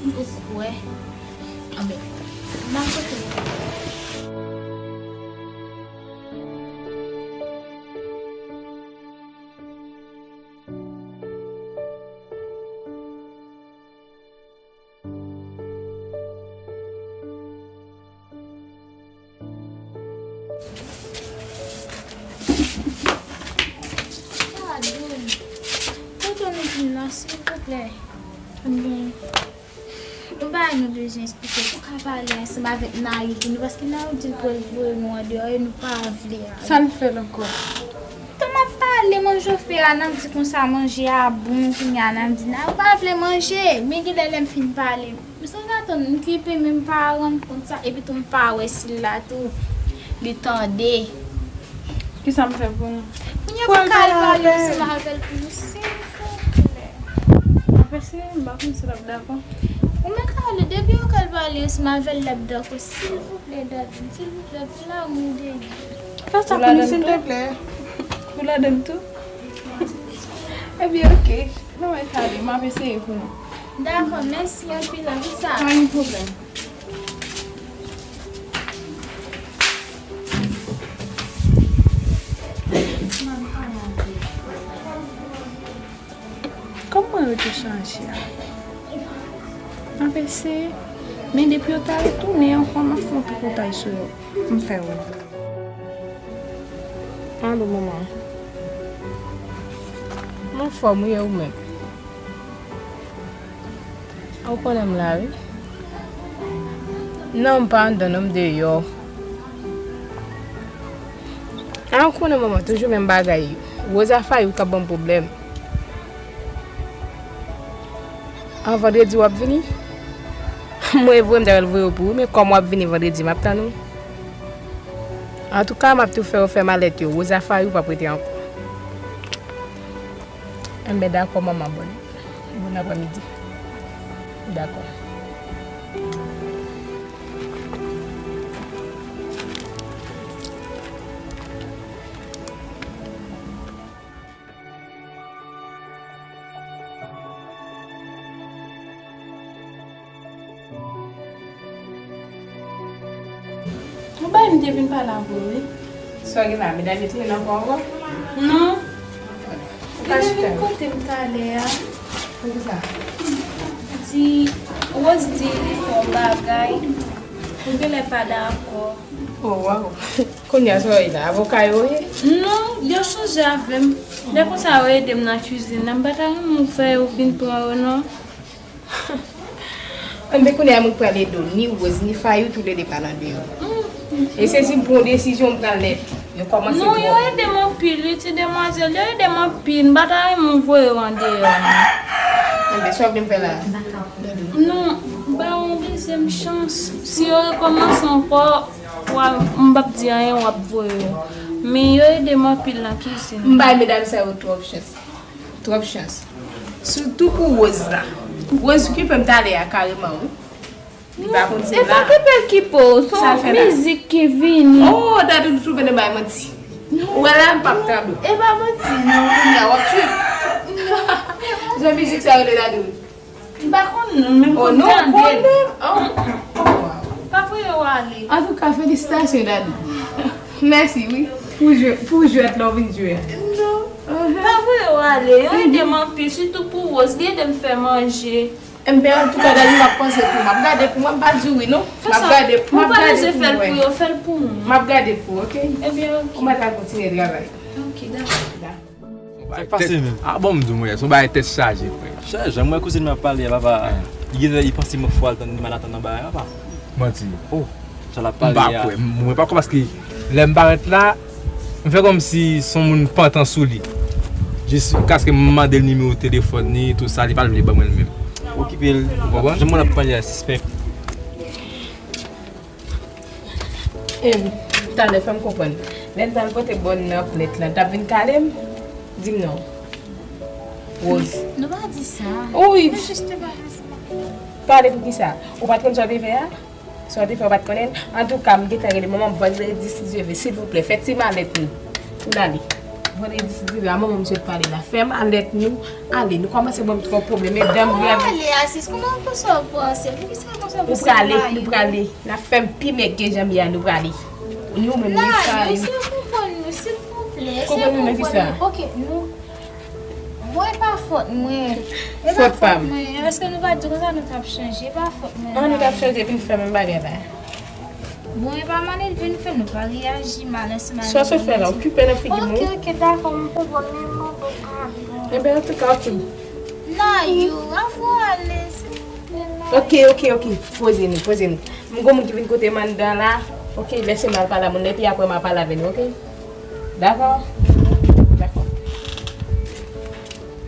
Ou kwè? Anben, m ap kote nou. Kote nou vin la, silvouplè? Anben, yon bagay nou bezwen eksplike. Ou ka pale ansanm avèk Nayou pou nou, paske Nayou di l pral voye nou andeyò e nou pa vle ale. Sa n fè l ankò? Tan m ap pale. Li manje w fè a, n ap di konsa manje a bon, kounye a n ap di n a, ou pa vle manje. Men genlè lè m fin pale, m sanzatann m kipe, men m pa rann kont sa, epi tou m pa wè si l la tou, li tande. Kisa m fè pou nou? Kounye a pou m ka al pale ansanm avè l pou nou, silvouplè. Apre se, m pa konn si l ap dakò. Ou mèt ale, depi ou ka al pale ansanm avè l, l ap dakò, silvouplè. Silvouplè, Dadou, silvouplè, pou lanmou de Dye. Fè sa pou nou, silvouplè. Ou ladann tou? Ebyen, oke. Nou mèt ale, m ap eseye pou nou. Dakò, mèsi anpil, an, pou sa. Pa gen pwoblèm. Kòman yo te chanje a? M ap eseye. Men depi yo ta retounen ankò, m ap fè yon tripotay sou yo. M fè yo. Alo, manman. M anfòm, wi, e ou menm? Ou konnen m la, wi. Non, m pa anndan, non, m deyò. A, ou konnen manman, toujou menm bagay. Rosa Fayou k ap ban m pwoblèm. An, vandredi w ap vini? Mwen vre, m ta pral voye w pou ou, men kòm w ap vini vandredi, m ap tann ou. Antouka, m ap tou fè yo fè malèt yo. Rosa Fayou p ap rete ankò. Enben, dakò, manman, bòn, bòn aprèmidi. Dakò. Yon bagay m te vin pale avè w, wi. Sa w gen la, medam yo tounen ankò, ankò? Non. Ou ka chita. Li te vin kote m talè a. Poukisa? Di, Rose di li fè yon bagay. Ou genlè pa dakò. Oh, wow. Kounye a, sa w ye la? Avoka yo ye? Non, yo chanje avè m. Lè konsa, yo ede m nan kizin nan. M pa ta renmen w fè yo vin pran yo, non. Enben, kounye a, mwen pral ede w. Ni Rose, ni Fayou, toulede pa nan deyò. E se si m pran yon desizyon, m pral nèt. Yo kòmanse twòp. Non, yo ede m anpil, wi, ti demwazèl. Yo ede m anpil. M pa ta renmen w voye yo andeyò, non. Enben, sa w vle m fè la? Non, ba yo yon dezyèm chans. Si yo rekòmanse ankò, w a, m p ap di anyen, w ap voye yo. Men yo ede m anpil nan kizin. M bay medam sa yo twòp chans. Twòp chans. Sitou pou Rose la. Rose okipe m talè a kareman, wi. Li pa konn se la. E pa okipe l ki po, se yon mizik ki vini. Oh, Dadou, ou twouve nou bay manti. Ou wè la, m p ap tann ou. E pa manti, non, kounye a, w ap tchwe. Se mizik sa yo rele Dadou. M pa konn non, men m konn tande l. Oh, non, ou konnen. Oh, oh, wow. Pa voye yo ale. Antouka, felisitasyon, Dadou. Mèsi, wi. Pou jwèt, pou jwèt la w vin jwe a. Non. Pa voye yo ale. Yo ede m anpil, sitou pou Rose. Li ede m fè manje. Enben, antouka, Dadou, m ap panse pou ou. M ap gade pou mwen, m pa di wi, non. M ap gade pou mwen. Ou pa bezwen fè l pou yo, fè l pou mwen. M ap gade pou ou, oke? Ebyen, oke. Ou mèt al kontinye travay. Oke, dakò. Dakò. Sa k pase menm? Ah bon, m di w, se yon bagay tèt chaje, frè. Chè, jan m wè kouzin mwen ap pale a, papa, li genlè li panse mwen fò al tann li mal atann nan bagay, papa. Manti. Oh, jan l ap pale a. M pa kwè, mwen pa kwè paske lè m parèt la, m fè kòmsi se yon moun m pantan sou li. Jiskaske m mande l nimewo telefòn li, tou sa, li pa t vle ban mwen l menm. Okipe l. Ou konprann? Jan moun ap pale a sispèk. E, talè, fè m konprann. Lè n t al pote bòn nan fenèt lan, t ap vin kale m? Di m non. Rose. Nou pa di sa. Wi. Nou jis te pale sa. Pale pou kisa? Ou pa t konn sa w te fè a? Sa w te fè, ou pa t konnen? Antouka, m gentan rele manman m vandredi, si Dye vle, silvouplè, fè ti malèt nou pou n ale. Vandredi, si Dye vle, a manman m sot pale la. Fè malèt nou, ale. Nou kòmanse ban m twòp pwoblèm. Medam, rèv. Ale, Asis, kòman, konsa w panse? Poukisa konsa w panse? Nou prale, nou prale. N ap fè m pi mèg ke jan m ye a, nou prale. Nou menm, nou sa yo. Sis, konprann nou, silvouplè. Konprann nou nan kisa? Oke, nou. Bon, e pa fòt mwen. E pa fòt pa m. Èske nou pa di konsa nou t ap chanje? E pa fòt mwen. An, nou t ap chanje, epi n fè menm bagay la. Bon, e pa malelve nou fè, nou pa reyaji mal ansanm avèk nou. Sa w sot fè la, okipe nan figi m, wi. Oke, oke, dakò, m konprann, men m mande padon. Enben, antouka, oke. Nayou, avè w ale, silvouplè, Nayou. Oke, oke, oke. Poze nou, poze nou. M gon moun ki vin kote m anndan la. Oke, lèse m al pale a moun nan, epi apre m a pale avè nou, oke? Dakò? Dakò.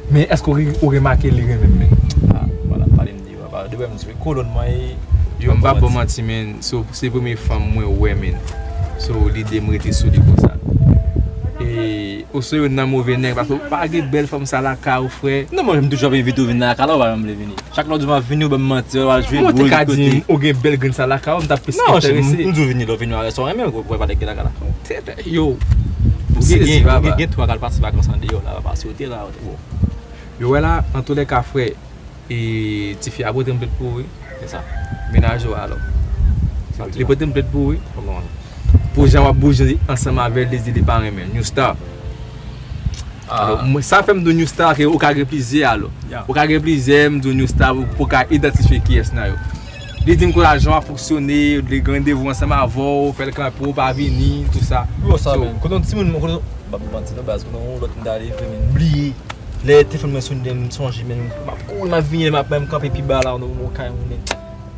Men èske ou re-, ou remake li renmen m, men? Ah, voilà, pale m de yo. Apa, de wè m di, kolòn mwen e yo. Bon, m pa ba w manti, men. So, se premye fanm mwen wè, men. So, lide m rete sou li konsa. E, ou se youn nan move nèg, paske ou pa gen bèl fanm sa lakay ou, frè. Non, mwen, m toujou ap envite w vin nan lakay la, ou pa janm vle vini. Chak lè w di m ap vini, ou ban m manti, ou al jwe. Kòman w te ka di m ou gen bèl grenn sa lakay ou, m t ap plis enterese. Non, m di w vini, lè w vini, ou wè sa w renmen, ou wè pa nèg gen lakay la. Tèt, yo. Ou gen, gen, gen twa k al pase vakans andeyò la, pase yo te la, yo te bon. Yo wè la, antoulèka, frè, e, tifi a pote m plent pou ou, wi. Kisa? Mennaj ou a, alò. Li pote m plent pou ou, wi. Kòman? Pou jan w ap bouje ansanm avè l, li di li pa renmen. New Star. Ah. Alò, mwen, sa fè m di w New Star, ke ou ka gen plizyè, alò. Ya. Ou ka gen plizyè, m di w New Star, ou, pou w ka idantifye kiyès nan yo. Li di m konsa jan w ap fonksyone, li gen randevou ansanm avè w, fè l kanpe, ou pa vini, tou sa. Yo, sa menm. Kote yon timoun, kote yon, m p ap manti non, baz, kote yon lòt moun ta leve, men m bliye. Lè telefòn mwen sone, m sonje, men m ap kouri, m ap vini, m ap menm kanpe pi ba la, nan yon kay, men.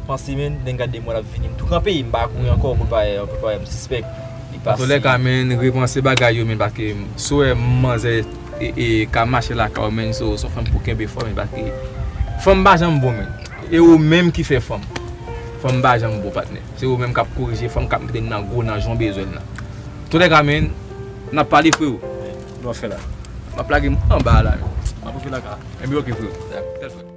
Panse, men, lè m gade mwen, l ap vini, m tou kanpe, m pa kouri ankò, pou l pa, pou l pa, m sispèk. Li pase. Antoulèka, men, repanse bagay yo, men, paske si w wè manzè e, e, ka mache lakay ou, men, se, se yon fanm pou kenbe fò, men, paske fanm pa janm bon, men. E ou menm ki fè fanm. Fanm pa janm bon, patnè. Se ou menm k ap korije fanm, k ap mete l nan gwo nan jan w bezwen l lan. Antoulèka, men, n ap pale, freo. N ap fè la. M ap lage m anba a la, men. M ap ouvri lakay la. Enben, oke, freo. Tèl frè.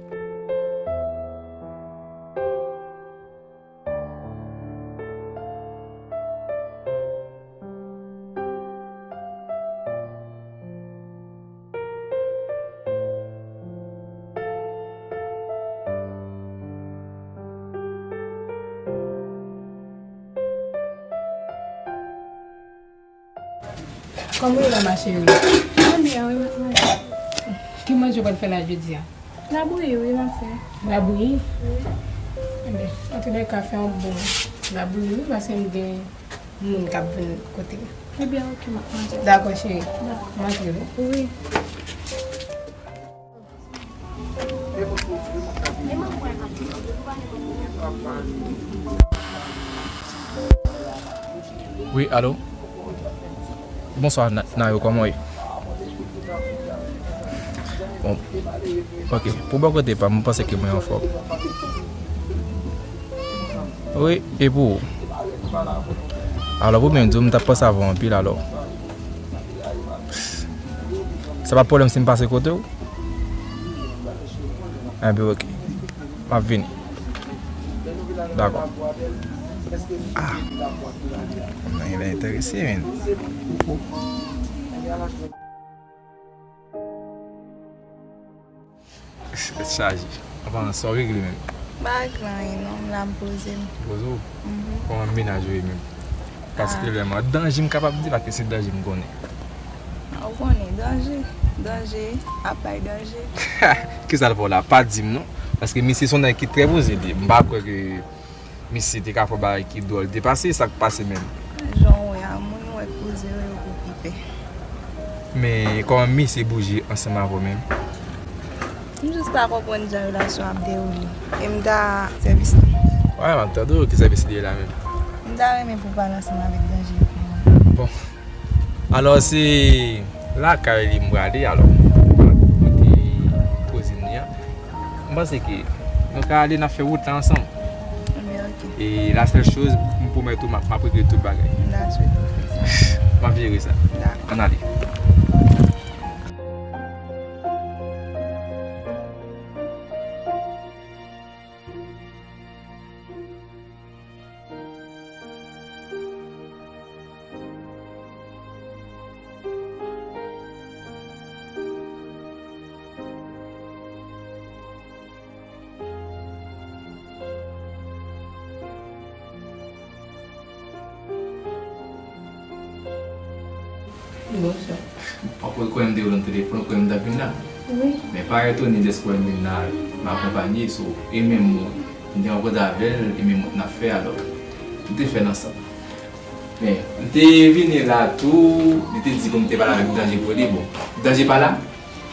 Kòman w ye la, ma chérie? Mwen byen, wi, madanm. Ki manje w pral fè la jodi a? Labouyi, wi, m ap fè. Labouyi? Wi. Enben, antoulèka, fè yon bon labouyi, wi, paske m gen moun k ap vin kote m. Ebyen, oke, m ap manje. Dakò, cheri. Dakò. M antre, wi. Wi. Wi, alo? Bonswa, Na-, Nayo, kòman w ye? Bon, oke, pou bò kote pa m, mwen panse ke mwen anfòm. Wi, e pou ou? Alò, pou byen di w, m t ap panse avè w anpil, alò. Sa pa pwoblèm si m pase kote w? Enben, oke. M ap vini. Dakò. Ah. Mwen genlè enterese, men. Tèt chaje. Anfen, sa w regle menm? M pa regle anyen non, m la m poze m. Poze w? Mhm. Kòman mennaj ou ye menm? Ah. Patikilyèman, danje m kapab di, paske se danje m konnen. Ah, ou konnen, danje, danje, ap bay danje. Kisa l fè w la? Pa di m non. Paske misye se yon nèg ki trè poze li. M pa kwè ke misye te ka fè yon bagay ki dwòl depase sa k pase menm. Jan w wè a, moun ou wè k poze yo, yo pou pi pè. Men kòman misye bouje ansanm avè w menm? M jis pa konprann jan relasyon ap dewoule. E m ta sèvis li. Wè, m ap tande w, ki sèvis li ye la menm? M ta renmen pou w pale ansanm avèk Danje pou mwen. Bon. Alò, se lakay li m prale, alò. Kote kouzin li an. M panse ke nou ka ale, n ap fè wout la ansanm. Ebyen, oke. E la sèl choz, m pwomèt ou, m ap, m ap regle tout bagay. M ta swete w fè sa. M ap jere sa. Dakò. Ann ale. Bonswa. Ou kwè m te rele w nan telefòn, ou kwè m t ap vin la? Wi. Men pa etone dèske w wè m vin la, m akonpaye, so, e menm mwen, m te rankontre avè l, e menm wout n ap fè, alò, nou te fè l ansanm. Men, m te vini la tou, li te di pou m te pale avèk Danje pou li, bon, Danje pa la?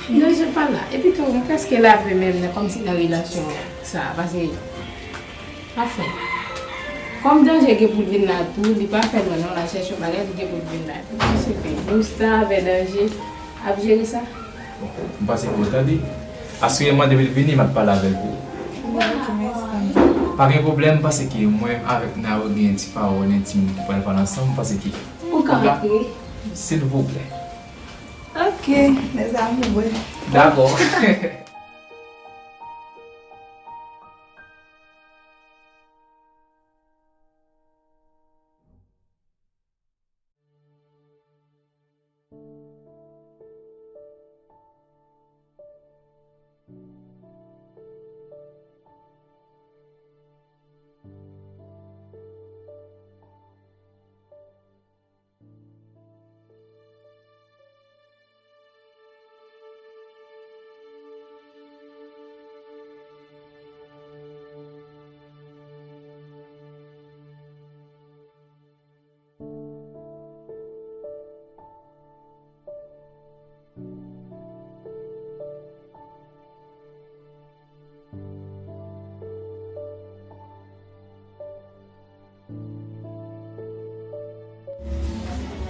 Danje pa la. Epi tou, m prèske lave men m nan, kòmsi nan relasyon sa, paske Anfen, kòm Danje gen pou l vin la tou, li pa fè lwen non, l al chèche yon bagay, li gen pou l vin la tou. Ki se ke New Star avè Danje ap jere sa? M panse ke w tande. Paske mande m vini, m ap pale avè l pou ou. Bon, ok, mèsi. Pa gen pwoblèm, m panse ke mwen avèk Nao gen ti pawòl entim ki pral pale ansanm, m panse ke... Ou ka antre. Silvouplè. Ok, mes amours. Dakò.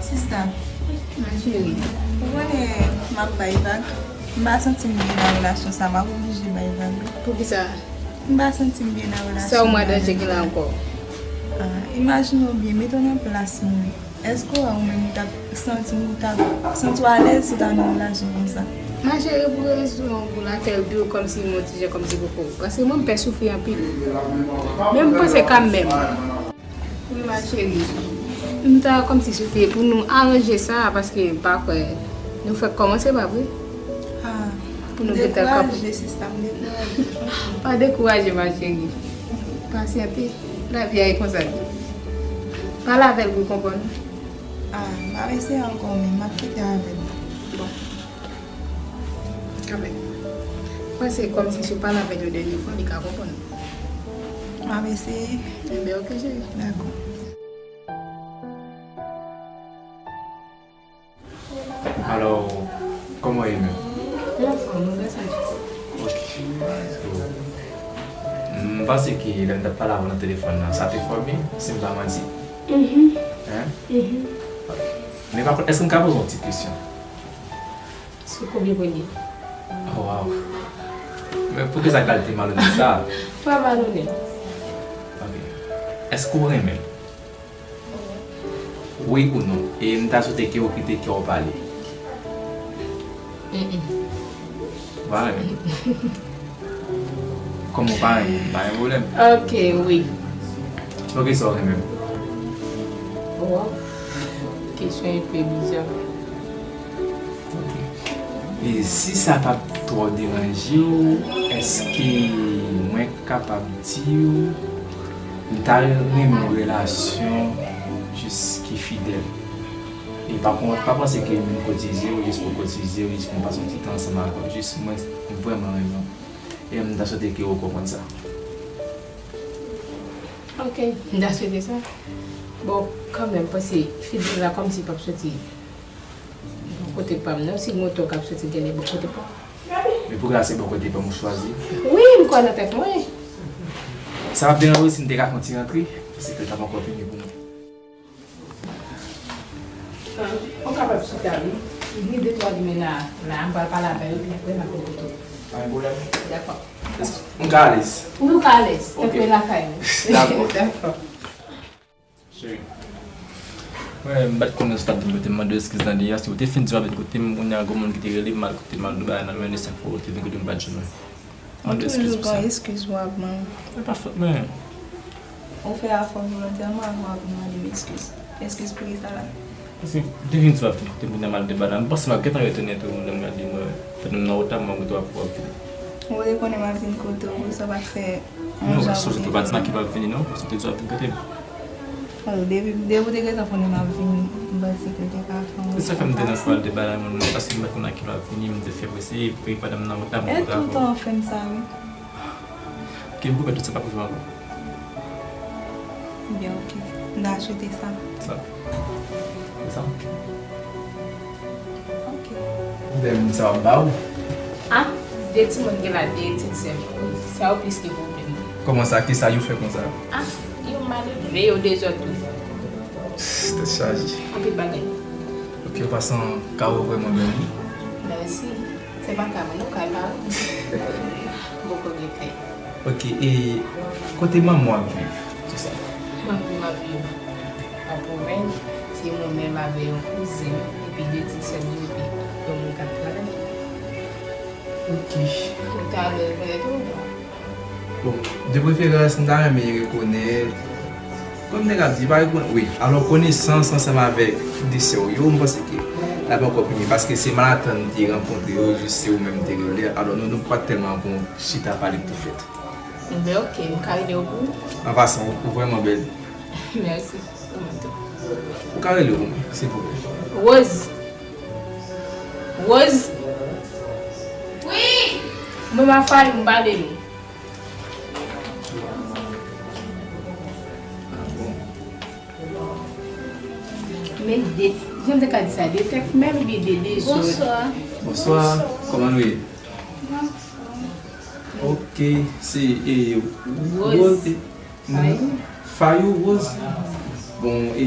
Sista, ma cheri, ou konnen m ap bay vag. M pa santi m byen nan relasyon sa, m ap oblije bay vag wi. Poukisa? M pa santi m byen nan relasyon sa. Sa w mwen danje ki la ankò? Ah, imajine w byen, mete w nan plas mwen. Èske w wè ou menm ou t ap santi w, ou t ap santi w alèz si w ta nan yon relasyon konsa? Ma cheri, pou rezon pou lakèl di w kòmsi m yon ti jan kòmsi poko. Paske mwen m pè soufri anpil. Men m panse kanmenm. Wi, ma cheri. M ta kòmsi swete pou nou aranje sa, paske m pa kwè nou fèk kòmanse, pa vre? Ah, pou nou gentan kanpe. Dekouraje, sista, m dekouraje. Pa dekouraje, ma cheri. Pasyante. Lavi a e konsa tou. Pale avè l pou l konprann. Ah, m ap eseye ankò, men m ap kite avè l. Bon. Kanmenm. Mwen se kòmsi si w pale avè l yon dènye fwa, li ka konprann. M ap eseye. Enben, ok, cheri. Dakò. Alò, kòman w ye menm? Mwen anfòm, mwen byen santi. Ok. M panse ke lè m t ap pale avè w nan telefòn nan, sa te fòme, si m pa manti. Mhm. Hein? Mhm. Ok. Men pa kont, èske m ka poze w yon ti kesyon? Sou konbyen premye? Oh, wow. Men poukisa Gaëlle te malonèt sa? Pa malonèt. Ok. Èske w renmen m? Wi ou non? E m ta swete ke w kite kè w pale. Mm-mm. Ou pa renmen m? Kòm ou pa renmen m, pa gen pwoblèm. Ok, wi. Ok, sa w renmen m? Waw. Kesyon enpe biza. Ok. E si sa pa t twò deranje w, èske mwen kapab di w, m ta renmen yon relasyon jis ki fidèl. E pa, pa panse ke m vin kotize w jis pou kotize w, jis pou m pase yon ti tan ansanm avè w. Jis mwen, m vrèman renmen w. E m ta swete ke w konprann sa. Ok, m ta swete sa. Bon, kanmenm, paske fidèl la kòmsi p ap soti bò kote pa m, non. Si moto k ap soti genlè bò kote pa w. Men pou la se bò kote pa m ou chwazi. Wi, m kwè nan tèt mwen. Sa p ap deranje w si m te ka fè yon ti rantre, paske l t ap ankò vini pou mwen. Ou kapab chita, wi. Ni de twa limen la, la, m pral pale avè yo, epi apre m ap pote w. Pa gen pwoblèm. Dakò. Yes. M ka alèz. Wi, ou ka alèz. Ok. Tankou lakay ou. Dakò. Dakò. Cheri. Mwen, m pa t konnen si w t ap vin kote m mande w eskiz nan li a. Si w te fin di w ap vin kote m, kounye a gen moun ki te rele m, m al kote m, al bay nan men de senk fwa, ou te vin kote m, m pa t jwenn ou. Mande eskiz pou sa. Ou toujou gon eskiz w ap ban m. Se pa fòt mwen. Ou fè afè w volontèman avan w ap mande m eskiz. Eskiz pou kisa la? Paske m te vin di w ap vin kote m, kounye a m al debale. M panse m ap gentan retounen tou, lè m gade mwen, pandan m nan wota, m wè w ap, w ap vini. Ou te konnen m ap vin kote w, sa pa t fè yon jan pou te vin. Non, sonje tou pa di m a ki m ap vini, non. Paske w te di w ap vin kote m. Bon, depi, depi w te gentan konnen m ap vini, m panse ke w te ka fè yon... Se sa fè m te nan fwa al debale moun nan, paske m pa t konn a ki l ap vini, m te fè prese, epi pandan m nan wota, m... E tout tan w fè m sa, wi. Ok, m koupe tout sa, pa koze m ankò. Ebyen, ok. M ta swete sa. Sa. Se sa? Ok. Pwoblèm sa w ap ba w? Ah, de timoun gen la, de etid sèlman. Sa yo plis ke pwoblèm. Kòman sa? Kisa yo fè konsa? Ah, yo malelve, yo dezòd tou. Tèt chaje. Anpil bagay. Ok, an pasan, karo vrèman bèl, wi. Mèsi. Se pa kay mwen non, kay pa ou. M poko gen kay. Ok, e kote manman w ap viv, tou sa? Manman m ap viv an pwovens, se mwen menm avè yon kouzen m, epi de ti sè m yo, epi yon moun k ap travay. Ok. Ou ta lè vè tou? Bon, de preferans, m ta renmen rekonèt, kòm nèg ap di, pa rekonèt, wi. Alò, konesans ansanm avèk de sè w yo, m panse ke l ap ankò pi byen, paske se Manhattan m te rankontre yo, jis se ou menm m te rele. Alò, nou, nou pa t tèlman bon chita pale k te fèt. Ben, ok, m ka rele w pou? An pasan, ou, ou vrèman bèl. Mèsi. Ou menm tou. Ou ka rele w pou mwen, silvouplè? Rose. Rose. Wi. Mwen, m ap pale, m pale nou. Men de, jan m te ka di sa, de tèks menm, oubyen de, de zòn. Bonswa. Bonswa, kòman nou ye? Ok, se, e, Rose. Rose, e, Fayou. Fayou, Rose. Bon, e,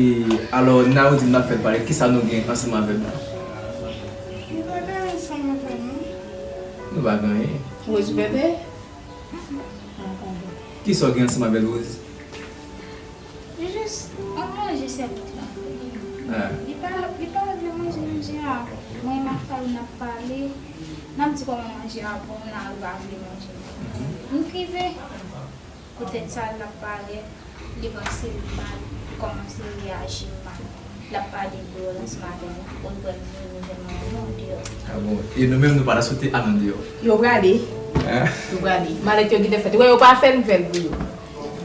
alò, n a di n ap fè l pale, kisa nou gen ansanm avè l la? Nou pa gen ansanm avè l, non. Nou pa gen anyen. Rose bebe? Kisa w gen ansanm avè l, Rose? Jis, an manje sèvis la. Ah. Li pa, li pa vle manje manje a. Mwen, m ak Fayou n ap pale. N ap di kòman manje a bon, nan l pa vle manje. Mhm. M krive. Poutèt sa, l ap parèt, li panse li mal, li kòmanse reyaji mal. L ap pale deyò ansanm avè nou, pou l pran nouvèl manman nou andeyò. Ah bon? E nou menm, nou pa ta swete al andeyò? Yo prale. Hein? Yo prale. Malèt yo gentan fèt. Ou wè, yo pa fè nouvèl pou yo.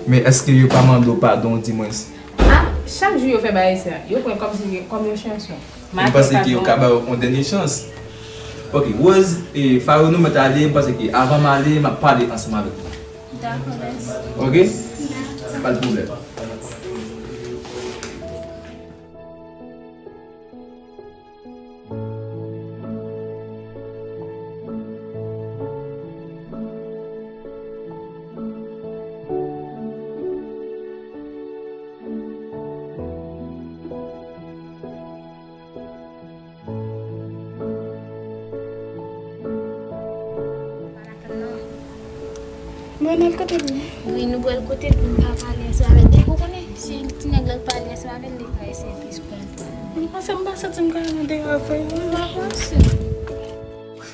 Men èske yo pa mande w padon, dimwens? Ah, chak jou yo fè bagay sa. Yo pran kòm si, kòm yon chanson. M panse ke yo ka ba yo yon dènye chans. Ok, Rose, e, Fayou, nou mèt ale, m panse ke avan m ale, m ap pale ansanm avèk ou. Dakò, mèsi. Ok? Pa de pwoblèm. Mwen al kote l. Wi, nou pral kote l pou n ka pale ansanm avè l. Depi w konnen, si ti nèg la pale ansanm avè l, li ka eseye plis konprann. Mwen panse m pa santi m ka al andeyò avè l. Mwen pa panse.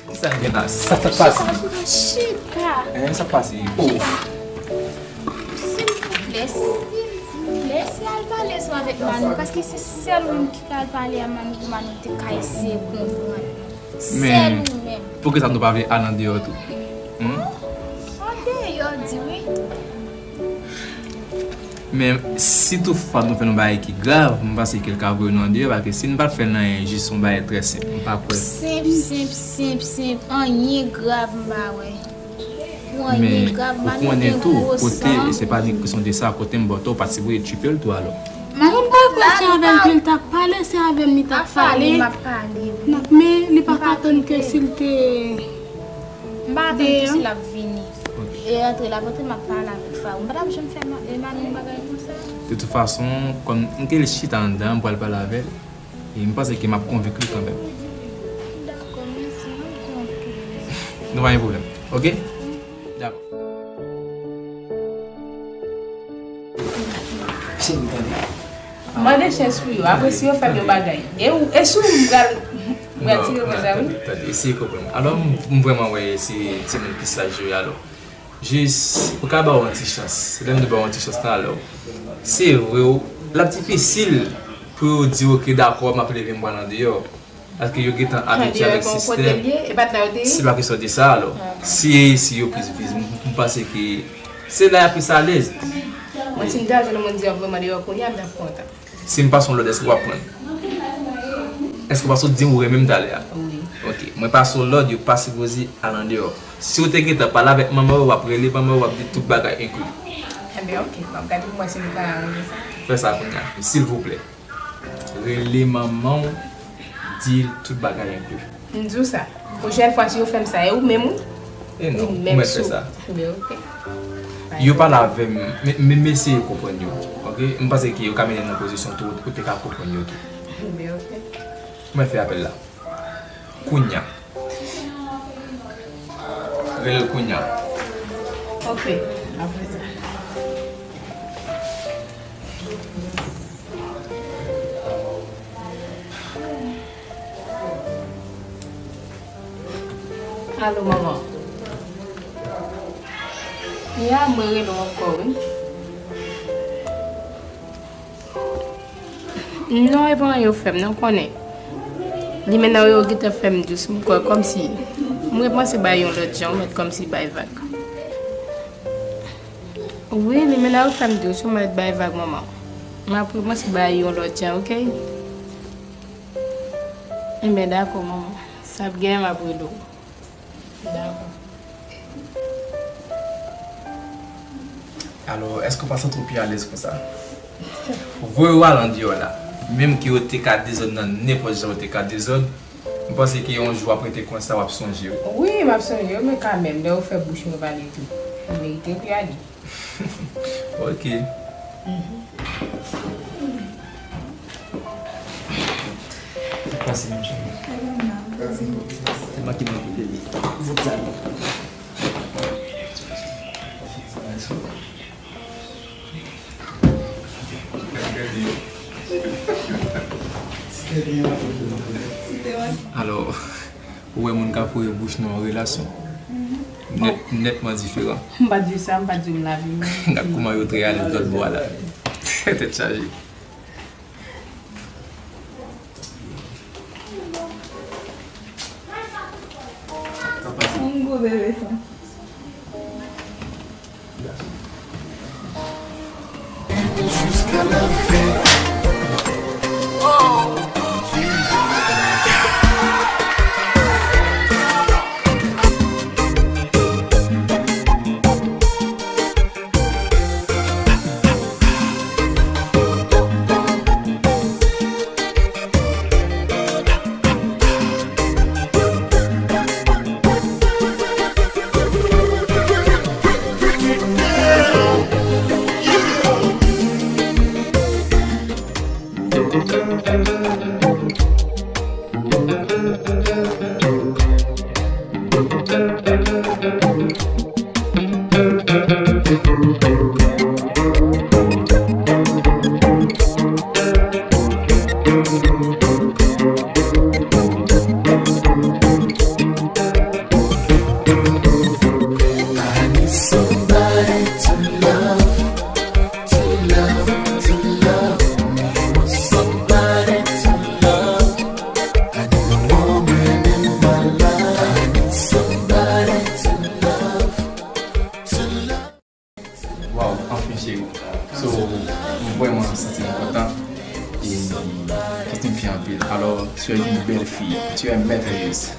Kisa l gen la? Sa, sa k pase? Chita, chita. Hein, sa k pase? Oh. Silvouplè, silvouplè, si al pale ansanm avèk Manou, paske se sèl moun ki ka al pale a Manou pou Manou te ka eseye konprann. Sèl ou menm. Poukisa nou pa vle al andeyò tou? Hmm? Andeyò, di wi. Men si toutfwa nou fè yon bagay ki grav, m panse ke l ka voye nou andeyò, paske si n pa t fè l anyen, jis yon bagay trè senp, m pa kwè. Senp, senp, senp, senp, anyen grav m pa wè. Pou anyen grav, m pa mete gwo san. Men ou konnen tou, kote, e se pa ni kesyon de sa, kote m ba w tò, ou pa t sipoze tchipe l tou alò. Mwen pa kwè se avè l ke l t ap pale, se avè m li t ap pale. M ap pale, m ap pale, wi. Men li pa ka tann ke si l te M pa atann tou si l ap vini. Ok. E antre l ap antre, m ap pale avèk Fayou. M pa t ap janm fè ma-, e Manou yon bagay konsa. De tout fason, kòm m te chita anndan, m pral pale avè l. E m panse ke m ap konvenk li kanmenm. Dakò, mèsi. M ap di w anpil mèsi. Nou pa gen pwoblèm. Ok? Dakò. Cheri, tande. Mande chans pou yo. Apre, si yo fè m yon bagay. E ou, e si w m pral, m pral tire konsa, wi. Tande, tande, eseye konprann. Alò, m, m vrèman wè se timoun ki saj yo ye alò. Jis, ou ka ba w yon ti chans. Lè m di ba w yon ti chans nan alò. Se vre, w, l ap difisil pou yo di, "Ok, dakò, m ap leve, m pral andeyò." Paske yo gentan abitye avèk sistèm. Se pa kesyon de sa, alò. Si, si yo plis viz, m, m panse ke se la y ap plis alèz. Mwen, si m ta jwenn yon moun di ap voye m andeyò kounye a, m t ap kontan. Si m pase yon lòd, èske w ap pran l? Èske w pa sot di m ou renmen m talè a? Wi. Ok. Mwen pase yon lòd, yo pa sipoze al andeyò. Si w te gentan pale avèk manman w, w ap rele manman w, w ap di tout bagay enkli. Enben, ok. M ap gade pou mwen si m ka arange sa. Fè sa kounye a, silvouplè. Rele manman w, di l tout bagay enkli. M di w sa. Pwochèn fwa, si yo fè m sa, e ou menm, wi? E non, ou mèt fè sa. Enben, ok. Yo pale avè m, men, men, men eseye konprann yo, ok? M panse ke yo ka mennen m nan pozisyon tou, ou te ka konprann yo tou. Enben, ok. Mwen fè apèl la. Kounye a. Rele l kounya. Ok, apre sa. Alo, manman. Ya, mwen rele w ankò, wi. Non, e pa anyen yo fè m, non, konnen. Limena yo gentan fè m dous, m kwè kòmsi. Mwen panse bay yon lòt jan, ou mèt kòmsi bay vag. Wi, limena yo fè m dous, ou mèt bay vag, manman. M ap repanse bay yon lòt jan, oke? Enben, dakò, manman. Sa ap genyen, m ap rele w. Dakò. Alò, èske w pa santi w pi alèz konsa? Voye w al andeyò la. Menm ke yo te ka dezòd nan nenpòt jan yo te ka dezòd, m panse ke yon jou w ap rete konsa, w ap sonje yo. Wi, m ap sonje yo, men kanmenm, lè yo fè bouch mwen pale tou. Mwen merite pou y ale. Ok. Pase, mon chéri. Se mwen ki mwen pou bebe. Zip sa. Alò, ou wè moun ka foure bouch nan yon relasyon. Nèt, nètman diferan. M pa t di w sa, m pa t di w m lave men. Gad kouman yo trè alèz lòt bò a la. Tèt chaje. M gwo bebe sa. Waw, anfen cheri. So, m vrèman santi m kontan. E, santi m fè anpil. Alors, tu es une belle fille. Tu es merveilleuse.